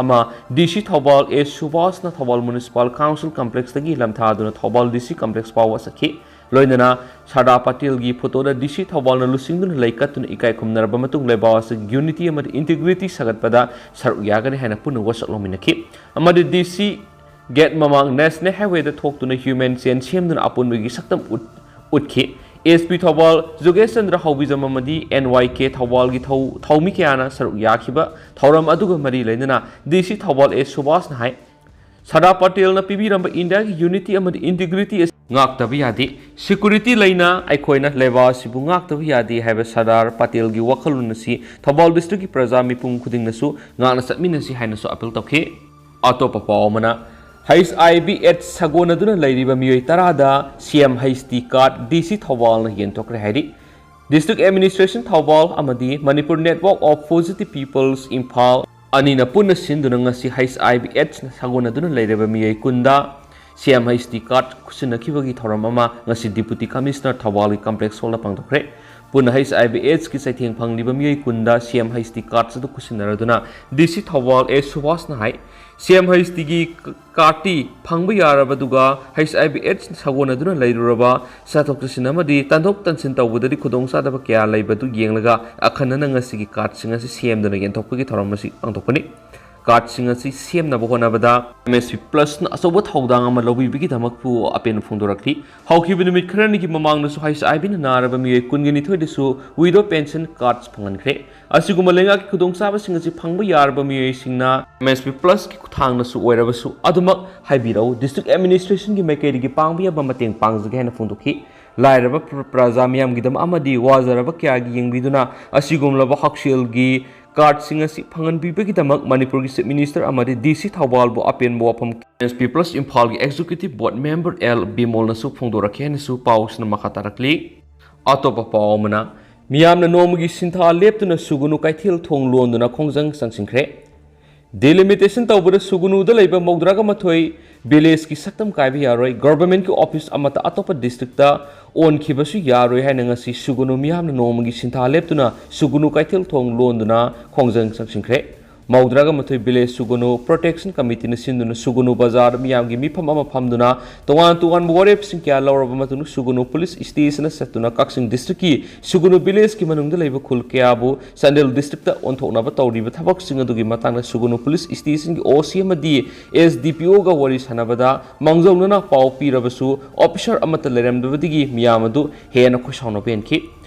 ꯑꯃ ꯗꯤ ꯁꯤ ꯊꯧꯕꯥꯜ ꯑꯦ ꯁꯨꯕꯥꯁꯅ ꯊꯧꯕꯥꯜ ꯃ꯭ꯌꯨꯅꯤꯁꯤꯄꯥꯜ ꯀꯥꯎꯟꯁꯤꯜ ꯀꯝꯄ꯭ꯂꯦꯛꯁꯇꯒꯤ ꯂꯝꯊꯥꯗꯨꯅ ꯊꯧꯕꯥꯜ ꯗꯤ ꯁꯤ ꯀꯝꯄ꯭ꯂꯦꯛꯁ ꯐꯥꯎꯕ ꯆꯠꯈꯤ꯫ ꯂꯣꯏꯅꯅ ꯁꯔꯗꯥꯔ ꯄꯇꯦꯜꯒꯤ ꯐꯣꯇꯣꯗ ꯗꯤ ꯁꯤ ꯊꯧꯕꯥꯜꯅ ꯂꯨꯆꯤꯡꯗꯨꯅ ꯂꯩ ꯀꯠꯇꯨꯅ ꯏꯀꯥꯏ ꯈꯨꯝꯅꯔꯕ ꯃꯇꯨꯡ ꯂꯩꯕꯥꯛ ꯑꯁꯤꯒꯤ ꯌꯨꯅꯤꯇꯤ ꯑꯃꯗꯤ ꯏꯟꯇꯤꯒ꯭ꯔꯤꯇꯤ ꯁꯥꯒꯠꯄꯗ ꯁꯔꯨꯛ ꯌꯥꯒꯅꯤ ꯍꯥꯏꯅ ꯄꯨꯟꯅ ꯋꯥꯁꯛ ꯂꯧꯃꯤꯟꯅꯈꯤ꯫ ꯑꯃꯗꯤ ꯗꯤ ꯁꯤ ꯒꯦꯠ ꯃꯃꯥꯡ ꯅꯦꯁꯅꯦꯜ ꯍꯥꯏꯋꯦꯗ ꯊꯣꯛꯇꯨꯅ ꯍ꯭ꯌꯨꯃꯦꯟ ꯆꯦꯟ ꯁꯦꯝꯗꯨꯅ ꯑꯄꯨꯟꯕꯒꯤ ꯁꯛꯇꯝ ꯎꯠ-, ꯎꯠꯈꯤ꯫ ꯑꯦꯁ ꯄꯤ ꯊꯧꯕꯥꯜ ꯖꯨꯒꯦꯁ ꯆꯟꯗ꯭ꯔ ꯍꯥꯎꯕꯤꯖꯝ ꯑꯃꯗꯤ ꯑꯦꯟ ꯋꯥꯏ ꯀꯦ ꯊꯧꯕꯥꯜꯒꯤ ꯊꯧ-, ꯊꯧꯃꯤ ꯀꯌꯥꯅ ꯁꯔꯨꯛ ꯌꯥꯈꯤꯕ ꯊꯧꯔꯝ ꯑꯗꯨꯒ ꯃꯔꯤ ꯂꯩꯅꯅ ꯗꯤ ꯁꯤ ꯊꯧꯕꯥꯜ ꯑꯦ ꯁꯨꯕꯥꯁꯅ ꯍꯥꯏ, ꯁꯔꯗꯥꯔ ꯄꯇꯦꯜꯅ ꯄꯤꯕꯤꯔꯝꯕ ꯏꯟꯗꯤꯌꯥꯒꯤ ꯌꯨꯅꯤꯇꯤ ꯑꯃꯗꯤ ꯏꯟꯇꯤꯒ꯭ꯔꯤꯇꯤ ꯑꯁꯤ ꯉꯥꯛꯇꯕ ꯌꯥꯗꯦ꯫ ꯁꯦꯀ꯭ꯌꯨꯔꯤꯇꯤ ꯂꯩꯅ ꯑꯩꯈꯣꯏꯅ ꯂꯩꯕꯥꯛ ꯑꯁꯤꯕꯨ ꯉꯥꯛꯇꯕ ꯌꯥꯗꯦ ꯍꯥꯏꯕ ꯁꯔꯗꯥꯔ ꯄꯇꯦꯜꯒꯤ ꯋꯥꯈꯜꯂꯣꯟ ꯑꯁꯤ ꯊꯧꯕꯥꯜ ꯗꯤꯁꯇ꯭ꯔꯤꯛꯀꯤ ꯄ꯭ꯔꯖꯥ ꯃꯤꯄꯨꯝ ꯈꯨꯗꯤꯡꯅꯁꯨ ꯉꯥꯛꯅ ꯆꯠꯃꯤꯟꯅꯁꯤ ꯍꯥꯏꯅꯁꯨ ꯑꯥꯄꯤꯜ ꯇꯧꯈꯤ꯫ ꯑꯇꯣꯞꯄ ꯄꯥꯎ ꯑꯃꯅ, ꯍꯩꯆ ꯑꯥꯏ ꯚꯤ ꯑꯦꯗꯁ ꯁꯥꯒꯣꯟꯅꯗꯨꯅ ꯂꯩꯔꯤꯕ ꯃꯤꯑꯣꯏ ꯇꯔꯥꯗ ꯁꯤ ꯑꯦꯝ ꯍꯩꯆ ꯇꯤ ꯀꯥꯔꯗ ꯗꯤ ꯁꯤ ꯊꯧꯕꯥꯜꯅ ꯌꯦꯟꯊꯣꯛꯈ꯭ꯔꯦ ꯍꯥꯏꯔꯤ꯫ District Administration ꯊꯧꯕꯥꯜ ꯑꯃꯗꯤ Manipur Network of Positive Peoples Imphal ꯑꯅꯤꯅ ꯄꯨꯟꯅ ꯁꯤꯟꯗꯨꯅ ꯉꯁꯤ H I V AIDS ꯁꯥꯒꯣꯟꯅꯗꯨꯅ ꯂꯩꯔꯕ ꯃꯤꯑꯣꯏ ꯀꯨꯟꯗ C M H D card ꯈꯨꯠꯁꯤꯟꯅꯈꯤꯕꯒꯤ ꯊꯧꯔꯝ ꯑꯃ ꯉꯁꯤ Deputy Commissioner ꯊꯧꯕꯥꯜꯒꯤ Complex Hall ꯗ ꯄꯥꯡꯊꯣꯛꯈ꯭ꯔꯦ꯫ ꯄꯨꯟꯅ H I V AIDS ꯀꯤ ꯆꯩꯊꯦꯡ ꯐꯪꯂꯤꯕ ꯃꯤꯑꯣꯏ ꯀꯨꯟꯗ C M H D cards ꯑꯗꯨ ꯈꯨꯠꯁꯤꯟꯅꯔꯗꯨꯅ D C ꯊꯧꯕꯥꯜ A ꯁꯨꯕꯥꯁꯅ ꯍꯥꯏ, C M H D ꯒꯤ card ꯇꯤ ꯐꯪꯕ ꯌꯥꯔꯕꯗꯨꯒ H I V AIDS ꯁꯥꯒꯣꯟꯅꯗꯨꯅ ꯂꯩꯔꯨꯔꯕ, ꯆꯠꯊꯣꯛ ꯆꯠꯁꯤꯟ ꯑꯃꯗꯤ ꯇꯥꯟꯊꯣꯛ ꯇꯥꯟꯁꯤꯟ ꯇꯧꯕꯗꯗꯤ ꯈꯨꯗꯣꯡꯆꯥꯗꯕ ꯀꯌꯥ ꯂꯩꯕꯗꯨ ꯌꯦꯡꯂꯒ ꯑꯈꯟꯅꯅ ꯉꯁꯤꯒꯤ card ꯁꯤꯡ ꯑꯁꯤ ꯁꯦꯝꯗꯨꯅ ꯌꯦꯟꯊꯣꯛꯄꯒꯤ ꯊꯧꯔꯝ ꯑꯁꯤ ꯄꯥꯡꯊꯣꯛꯄꯅꯤ꯫ Card ꯁꯤꯡ ꯑꯁꯤ ꯁꯦꯝꯅꯕ ꯍꯣꯠꯅꯕꯗ M S P Plus ꯅ ꯑꯆꯧꯕ ꯊꯧꯗꯥꯡ ꯑꯃ ꯂꯧꯕꯤꯕꯒꯤꯗꯃꯛꯄꯨ ꯑꯄꯦꯟꯕ ꯐꯣꯡꯗꯣꯔꯛꯂꯤ꯫ ꯍꯧꯈꯤꯕ ꯅꯨꯃꯤꯠ ꯈꯔꯅꯤꯒꯤ ꯃꯃꯥꯡꯗꯁꯨ H I V ꯅ ꯅꯥꯔꯕ ꯃꯤꯑꯣꯏ ꯀꯨꯟꯒ ꯅꯤꯊꯣꯏꯗꯁꯨ Widow Pension cards ꯐꯪꯍꯟꯈ꯭ꯔꯦ꯫ ꯑꯁꯤꯒꯨꯝꯕ ꯂꯩꯉꯥꯛꯀꯤ ꯈꯨꯗꯣꯡꯆꯥꯕꯁꯤꯡ ꯑꯁꯤ ꯐꯪꯕ ꯌꯥꯔꯕ ꯃꯤꯑꯣꯏꯁꯤꯡꯅ M S P Plus ꯀꯤ ꯈꯨꯠꯊꯥꯡꯗꯁꯨ ꯑꯣꯏꯔꯕꯁꯨ ꯑꯗꯨꯃꯛ ꯍꯥꯏꯕꯤꯔꯛꯎ꯫ District Administration ꯒꯤ ꯃꯥꯏꯀꯩꯗꯒꯤ ꯄꯥꯡꯕ ꯌꯥꯕ ꯃꯇꯦꯡ ꯄꯥꯡꯖꯒꯦ ꯍꯥꯏꯅ ꯐꯣꯡꯗꯣꯛꯈꯤ꯫ ꯂꯥꯏꯔꯕ ꯄ꯭ꯔ-, ꯄ꯭ꯔꯖꯥ ꯃꯤꯌꯥꯝꯒꯤꯗꯃꯛ ꯑꯃꯗꯤ ꯋꯥꯖꯔꯕ ꯀꯌꯥꯒꯤ ꯌꯦꯡꯕꯤꯗꯨꯅ ꯑꯁꯤꯒꯨꯝꯂꯕ ꯍꯛꯁꯦꯜꯒꯤ card ꯁꯤꯡ ꯑꯁꯤ ꯐꯪꯍꯟꯕꯤꯕꯒꯤꯗꯃꯛ ꯃꯅꯤꯄꯨꯔꯒꯤ Chief Minister ꯑꯃꯗꯤ D C ꯊꯧꯕꯥꯜꯕꯨ ꯑꯄꯦꯟꯕ ꯋꯥꯐꯝ M S P Plus ꯏꯝꯐꯥꯜꯒꯤ Executive Board Member L ꯕꯤꯃꯣꯜꯅꯁꯨ ꯐꯣꯡꯗꯣꯔꯛꯈꯤ ꯍꯥꯏꯅꯁꯨ ꯄꯥꯎꯁꯤꯅ ꯃꯈꯥ ꯇꯥꯔꯛꯂꯤ꯫ ꯑꯇꯣꯞꯄ ꯄꯥꯎ ꯑꯃꯅ, ꯃꯤꯌꯥꯝꯅ ꯅꯣꯡꯃꯒꯤ ꯁꯤꯟꯊꯥ ꯂꯦꯞꯇꯨꯅ ꯁꯨꯒꯅꯨ ꯀꯩꯊꯦꯜ ꯊꯣꯡ ꯂꯣꯟꯗꯨꯅ ꯈꯣꯡꯖꯪ ꯆꯪꯁꯤꯟꯈ꯭ꯔꯦ꯫ Delimitation ꯇꯧꯕꯗ ꯁꯨꯒꯅꯨꯗ ꯂꯩꯕ ꯃꯧꯗ꯭ꯔꯥꯒ ꯃꯥꯊꯣꯏ village ꯀꯤ ꯁꯛꯇꯝ ꯀꯥꯏꯕ ꯌꯥꯔꯣꯏ, government ꯀꯤ office ꯑꯃꯠꯇ ꯑꯇꯣꯞꯄ district ꯇ ꯑꯣꯟꯈꯤꯕꯁꯨ ꯌꯥꯔꯣꯏ ꯍꯥꯏꯅ ꯉꯁꯤ ꯁꯨꯒꯅꯨ ꯃꯤꯌꯥꯝꯅ ꯅꯣꯡꯃꯒꯤ ꯁꯤꯟꯊꯥ ꯂꯦꯞꯇꯨꯅ ꯁꯨꯒꯅꯨ ꯀꯩꯊꯦꯜ ꯊꯣꯡ ꯂꯣꯟꯗꯨꯅ ꯈꯣꯡꯖꯪ ꯆꯪꯁꯤꯟꯈ꯭ꯔꯦ꯫ ꯃꯧꯗ꯭ꯔꯥꯒ ꯃꯥꯊꯣꯏ village ꯁꯨꯒꯅꯨ protection committee ꯅ ꯁꯤꯟꯗꯨꯅ ꯁꯨꯒꯅꯨ ꯕꯖꯥꯔꯗ ꯃꯤꯌꯥꯝꯒꯤ ꯃꯤꯐꯝ ꯑꯃ ꯐꯝꯗꯨꯅ ꯇꯣꯉꯥꯟ ꯇꯣꯉꯥꯟꯕ ꯋꯥꯔꯦꯞꯁꯤꯡ ꯀꯌꯥ ꯂꯧꯔꯕ ꯃꯇꯨꯡꯗ ꯁꯨꯒꯅꯨ police station ꯗ ꯆꯠꯇꯨꯅ ꯀꯛꯆꯤꯡ district ꯀꯤ ꯁꯨꯒꯅꯨ village ꯀꯤ ꯃꯅꯨꯡꯗ ꯂꯩꯕ ꯈꯨꯜ ꯀꯌꯥꯕꯨ ꯆꯥꯟꯗꯦꯜ district ꯇ ꯑꯣꯟꯊꯣꯛꯅꯕ ꯇꯧꯔꯤꯕ ꯊꯕꯛꯁꯤꯡ ꯑꯗꯨꯒꯤ ꯃꯇꯥꯡꯗ ꯁꯨꯒꯅꯨ police station ꯒꯤ O C ꯑꯃꯗꯤ S D P O ꯒ ꯋꯥꯔꯤ ꯁꯥꯟꯅꯕꯗ ꯃꯥꯡꯖꯧꯅꯅ ꯄꯥꯎ ꯄꯤꯔꯕꯁꯨ officer ꯑꯃꯠꯇ ꯂꯩꯔꯝꯗꯕꯗꯒꯤ ꯃꯤꯌꯥꯝ ꯑꯗꯨ ꯍꯦꯟꯅ ꯈꯣꯏꯁꯥꯎꯅꯕ ꯍꯦꯟꯈꯤ꯫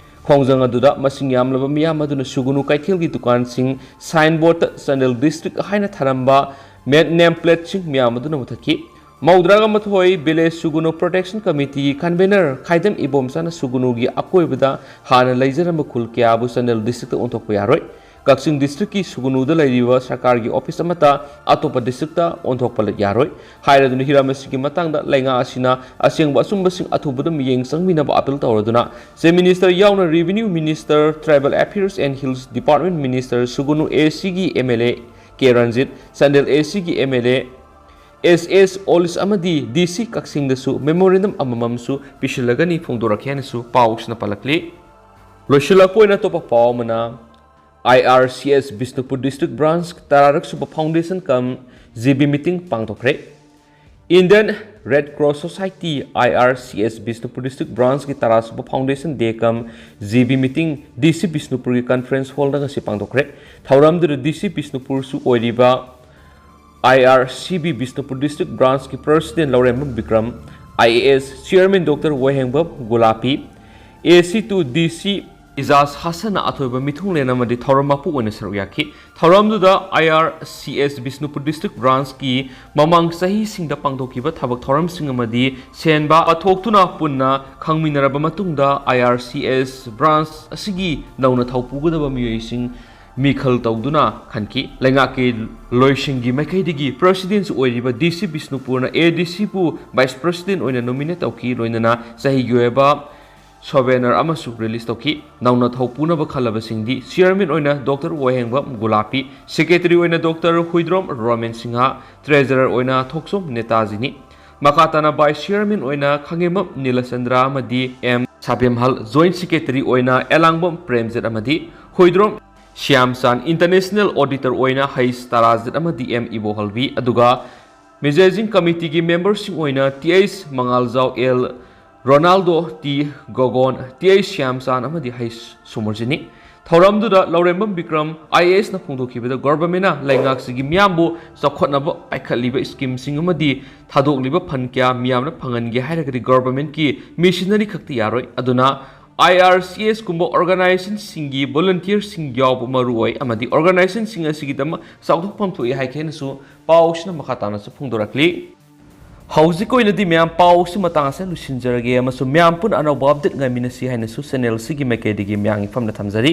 ꯈꯣꯡꯖꯪ ꯑꯗꯨꯗ ꯃꯁꯤꯡ ꯌꯥꯝꯂꯕ ꯃꯤꯌꯥꯝ ꯑꯗꯨꯅ ꯁꯨꯒꯅꯨ ꯀꯩꯊꯦꯜꯒꯤ ꯗꯨꯀꯥꯟꯁꯤꯡ, sign board ꯇ ꯆꯥꯟꯗꯦꯜ district ꯍꯥꯏꯅ ꯊꯥꯔꯝꯕ ꯃꯦꯠ-, name plate ꯁꯤꯡ ꯃꯤꯌꯥꯝ ꯑꯗꯨꯅ ꯃꯨꯊꯠꯈꯤ꯫ ꯃꯧꯗ꯭ꯔꯥꯒ ꯃꯥꯊꯣꯏ village ꯁꯨꯒꯅꯨ protection committee convener ꯈꯥꯏꯗꯝ ꯏꯕꯣꯝꯆꯥꯅ ꯁꯨꯒꯅꯨꯒꯤ ꯑꯀꯣꯏꯕꯗ ꯍꯥꯟꯅ ꯂꯩꯖꯔꯝꯕ ꯈꯨꯜ ꯀꯌꯥꯕꯨ ꯆꯥꯟꯗꯦꯜ district ꯇ ꯑꯣꯟꯊꯣꯛꯄ ꯌꯥꯔꯣꯏ꯫ ꯀꯛꯆꯤꯡ ꯗꯤꯁꯇ꯭ꯔꯤꯛꯀꯤ ꯁꯨꯒꯨꯅꯨꯗ ꯂꯩꯔꯤꯕ ꯁꯔꯀꯥꯔꯒꯤ ꯑꯣꯐꯤꯁ ꯑꯃꯠꯇ ꯑꯇꯣꯞꯄ ꯗꯤꯁꯇ꯭ꯔꯤꯛꯇ ꯑꯣꯟꯊꯣꯛꯄ ꯌꯥꯔꯣꯏ꯫ ꯍꯥꯏꯔꯗꯨꯅ ꯍꯤꯔꯝ ꯑꯁꯤꯒꯤ ꯃꯇꯥꯡꯗ ꯂꯩꯉꯥꯛ ꯑꯁꯤꯅ ꯑꯁꯦꯡꯕ ꯑꯆꯨꯝꯕꯁꯤꯡ ꯑꯊꯨꯕꯗ ꯃꯤꯠꯌꯦꯡ ꯆꯪꯕꯤꯅꯕ ꯑꯥꯄꯤꯜ ꯇꯧꯔꯗꯨꯅ Chief Minister ꯌꯥꯎꯅ Revenue Minister, Tribal Affairs and Hills Department Minister, Sugnu A ꯁꯤꯒꯤ M L A K Ranjit, Chandel A ꯁꯤꯒꯤ ꯑꯦꯝ ꯑꯦꯜ ꯑꯦ ꯑꯦꯁ ꯑꯦꯁ ꯑꯣꯂꯤꯁ ꯑꯃꯗꯤ ꯗꯤ ꯁꯤ ꯀꯛꯆꯤꯡꯗꯁꯨ memorandum ꯑꯃꯃꯝꯁꯨ ꯄꯤꯁꯤꯜꯂꯒꯅꯤ ꯐꯣꯡꯗꯣꯔꯛꯈꯤ ꯍꯥꯏꯅꯁꯨ ꯄꯥꯎꯁꯤꯅ ꯄꯜꯂꯛꯂꯤ꯫ ꯂꯣꯏꯁꯤꯜꯂꯛꯄ ꯑꯣꯏꯅ ꯑꯇꯣꯞꯄ ꯄꯥꯎ ꯑꯃꯅ, I R C S Bishnupur district branch ꯇꯔꯥꯔꯛ ꯁꯨꯕ foundation cum G B meeting ꯄꯥꯡꯊꯣꯛꯈ꯭ꯔꯦ꯫ Indian Red Cross Society, I R C S, Bishnupur district ꯕ꯭ꯔꯥꯟꯁꯀꯤ ꯇꯔꯥ ꯁꯨꯕ foundation day cum G B meeting D C ꯕꯤꯁꯅꯨꯄꯨꯔꯒꯤ ꯀꯟꯐ꯭ꯔꯦꯟꯁ ꯍꯣꯜꯗ ꯉꯁꯤ ꯄꯥꯡꯊꯣꯛꯈ꯭ꯔꯦ꯫ ꯊꯧꯔꯝꯗꯨꯗ ꯗꯤ ꯁꯤ ꯕꯤꯁꯅꯨꯄꯨꯔꯁꯨ ꯑꯣꯏꯔꯤꯕ I R C B Bishnupur district ꯕ꯭ꯔꯥꯟꯁꯀꯤ president Laurembam Bikram, I A S chairman doctor Wahengbam Gulapi, A C two ꯗꯤ ꯁꯤ ꯏꯖꯥꯖ ꯍꯁꯟꯅ ꯑꯊꯣꯏꯕ ꯃꯤꯊꯨꯡꯂꯦꯟ ꯑꯃꯗꯤ ꯊꯧꯔꯝ ꯃꯄꯨ ꯑꯣꯏꯅ ꯁꯔꯨꯛ ꯌꯥꯈꯤ꯫ ꯊꯧꯔꯝꯗꯨꯗ ꯑꯥꯏ R C S Bishnupur district ꯕ꯭ꯔꯥꯟꯁꯀꯤ ꯃꯃꯥꯡ ꯆꯍꯤꯁꯤꯡꯗ ꯄꯥꯡꯊꯣꯛꯈꯤꯕ ꯊꯕꯛ ꯊꯧꯔꯝꯁꯤꯡ ꯑꯃꯗꯤ ꯁꯦꯟꯕ ꯄꯥꯊꯣꯛꯇꯨꯅ ꯄꯨꯟꯅ ꯈꯪꯃꯤꯟꯅꯔꯕ ꯃꯇꯨꯡꯗ ꯑꯥꯏ ꯑꯥꯔ ꯁꯤ ꯑꯦꯁ ꯕ꯭ꯔꯥꯟꯁ ꯑꯁꯤꯒꯤ ꯅꯧꯅ ꯊꯧꯄꯨꯒꯗꯕ ꯃꯤꯑꯣꯏꯁꯤꯡ ꯃꯤꯈꯜ ꯇꯧꯗꯨꯅ ꯈꯟꯈꯤ꯫ ꯂꯩꯉꯥꯛꯀꯤ ꯂꯣꯏꯁꯤꯡꯒꯤ ꯃꯥꯏꯀꯩꯗꯒꯤ ꯄ꯭ꯔꯁꯤꯗꯦꯟꯁꯨ ꯑꯣꯏꯔꯤꯕ ꯗꯤ ꯁꯤ ꯕꯤꯁꯅꯨꯄꯨꯔꯅ ꯑꯦ ꯗꯤ ꯁꯤꯕꯨ ꯚꯥꯏꯁ ꯄ꯭ꯔꯁꯤꯗꯦꯟ ꯑꯣꯏꯅ ꯅꯣꯃꯤꯅꯦꯠ ꯇꯧꯈꯤ, ꯂꯣꯏꯅꯅ ꯆꯍꯤꯒꯤ ꯑꯣꯏꯕ ꯁꯣꯚꯦꯅꯔ ꯑꯃꯁꯨ ꯔꯤꯂꯤꯖ ꯇꯧꯈꯤ꯫ ꯅꯧꯅ ꯊꯧꯄꯨꯅꯕ ꯈꯜꯂꯕꯁꯤꯡꯗꯤ ꯆꯤꯌꯔꯃꯦꯟ ꯑꯣꯏꯅ ꯗꯣꯛꯇꯔ ꯋꯥꯍꯦꯡꯕꯝ ꯒꯨꯂꯥꯄꯤ, ꯁꯦꯀ꯭ꯔꯦꯇꯔꯤ ꯑꯣꯏꯅ ꯗꯣꯛꯇꯔ ꯍꯨꯏꯗ꯭ꯔꯣꯝ ꯔꯣꯃꯦꯟ ꯁꯤꯡꯍ, ꯇ꯭ꯔꯦꯖꯔꯔ ꯑꯣꯏꯅ ꯊꯣꯛꯆꯣꯝ ꯅꯦꯇꯥꯖꯤꯅꯤ꯫ ꯃꯈꯥ ꯇꯥꯅ ꯚꯥꯏꯁ ꯆꯤꯌꯔꯃꯦꯟ ꯑꯣꯏꯅ ꯈꯥꯉꯦꯝꯕꯝ ꯅꯤꯂꯆꯟꯗ꯭ꯔ ꯑꯃꯗꯤ ꯑꯦꯝ ꯁꯥꯕꯦꯝꯍꯜ, ꯖꯣꯏꯟꯠ ꯁꯦꯀ꯭ꯔꯦꯇꯔꯤ ꯑꯣꯏꯅ ꯑꯦꯂꯥꯡꯕꯝ ꯄ꯭ꯔꯦꯝꯖꯤꯠ ꯑꯃꯗꯤ ꯍꯨꯏꯗ꯭ꯔꯣꯝ ꯁ꯭ꯌꯥꯝꯆꯥꯟ, ꯏꯟꯇꯔꯅꯦꯁꯅꯦꯜ ꯑꯣꯗꯤꯇꯔ ꯑꯣꯏꯅ ꯍꯩꯁ ꯇꯥꯔꯥꯖꯤꯠ ꯑꯃꯗꯤ ꯑꯦꯝ ꯏꯕꯣꯍꯜꯕꯤ, ꯑꯗꯨꯒ ꯃꯦꯅꯦꯖꯤꯡ ꯀꯃꯤꯇꯤꯒꯤ ꯃꯦꯝꯕꯔꯁꯤꯡ ꯑꯣꯏꯅ T H Mangaljao, L Ronaldo, T Gogon, T H Shyamchand ꯑꯃꯗꯤ ꯍꯩꯁ ꯁꯨꯃꯔꯖꯤꯠꯅꯤ꯫ ꯊꯧꯔꯝꯗꯨꯗ ꯂꯧꯔꯦꯝꯕꯝ ꯕꯤꯀ꯭ꯔꯝ ꯑꯥꯏ ꯑꯦ ꯑꯦꯁꯅ ꯐꯣꯡꯗꯣꯛꯈꯤꯕꯗ, ꯒꯣꯚꯔꯟꯃꯦꯟꯠꯅ ꯂꯩꯉꯥꯛꯁꯤꯒꯤ ꯃꯤꯌꯥꯝꯕꯨ ꯆꯥꯎꯈꯠꯅꯕ ꯄꯥꯏꯈꯠꯂꯤꯕ ꯁ꯭ꯀꯤꯝꯁꯤꯡ ꯑꯃꯗꯤ ꯊꯥꯗꯣꯛꯂꯤꯕ ꯐꯟ ꯀꯌꯥ ꯃꯤꯌꯥꯝꯅ ꯐꯪꯍꯟꯒꯦ ꯍꯥꯏꯔꯒꯗꯤ ꯒꯣꯚꯔꯟꯃꯦꯟꯠꯀꯤ ꯃꯦꯁꯤꯅꯔꯤ ꯈꯛꯇ ꯌꯥꯔꯣꯏ꯫ ꯑꯗꯨꯅ ꯑꯥꯏ ꯑꯥꯔ ꯁꯤ ꯑꯦꯁ ꯀꯨꯝꯕ ꯑꯣꯔꯒꯅꯥꯏꯖꯦꯁꯟꯁꯤꯡꯒꯤ ꯚꯣꯂꯨꯟꯇꯤꯌꯔꯁꯤꯡ ꯌꯥꯎꯕ ꯃꯔꯨ ꯑꯣꯏ ꯑꯃꯗꯤ ꯑꯣꯔꯒꯅꯥꯏꯖꯦꯁꯟꯁꯤꯡ ꯑꯁꯤꯒꯤꯗꯃꯛ ꯆꯥꯎꯊꯣꯛꯐꯝ ꯊꯣꯛꯏ ꯍꯥꯏꯈꯤ ꯍꯥꯏꯅꯁꯨ ꯄꯥꯎꯁꯤꯅ ꯃꯈꯥ ꯇꯥꯅꯁꯨ ꯐꯣꯡꯗꯣꯔꯛꯂꯤ꯫ ꯍꯧꯖꯤꯛ ꯑꯣꯏꯅꯗꯤ ꯃꯌꯥꯝ ꯄꯥꯎꯁꯤ ꯃꯇꯥꯡ ꯑꯁꯤꯗ ꯂꯣꯏꯁꯤꯟꯖꯔꯒꯦ ꯑꯃꯁꯨꯡ ꯃꯌꯥꯝ ꯄꯨꯟꯅ ꯑꯅꯧꯕ ꯑꯞꯗꯦꯠ ꯉꯥꯏꯃꯤꯟꯅꯁꯤ ꯍꯥꯏꯅꯁꯨ ꯆꯦꯅꯦꯜꯁꯤꯒꯤ ꯃꯥꯏꯀꯩꯗꯒꯤ ꯃꯌꯥꯝꯒꯤ ꯐꯝꯅ ꯊꯝꯖꯔꯤ꯫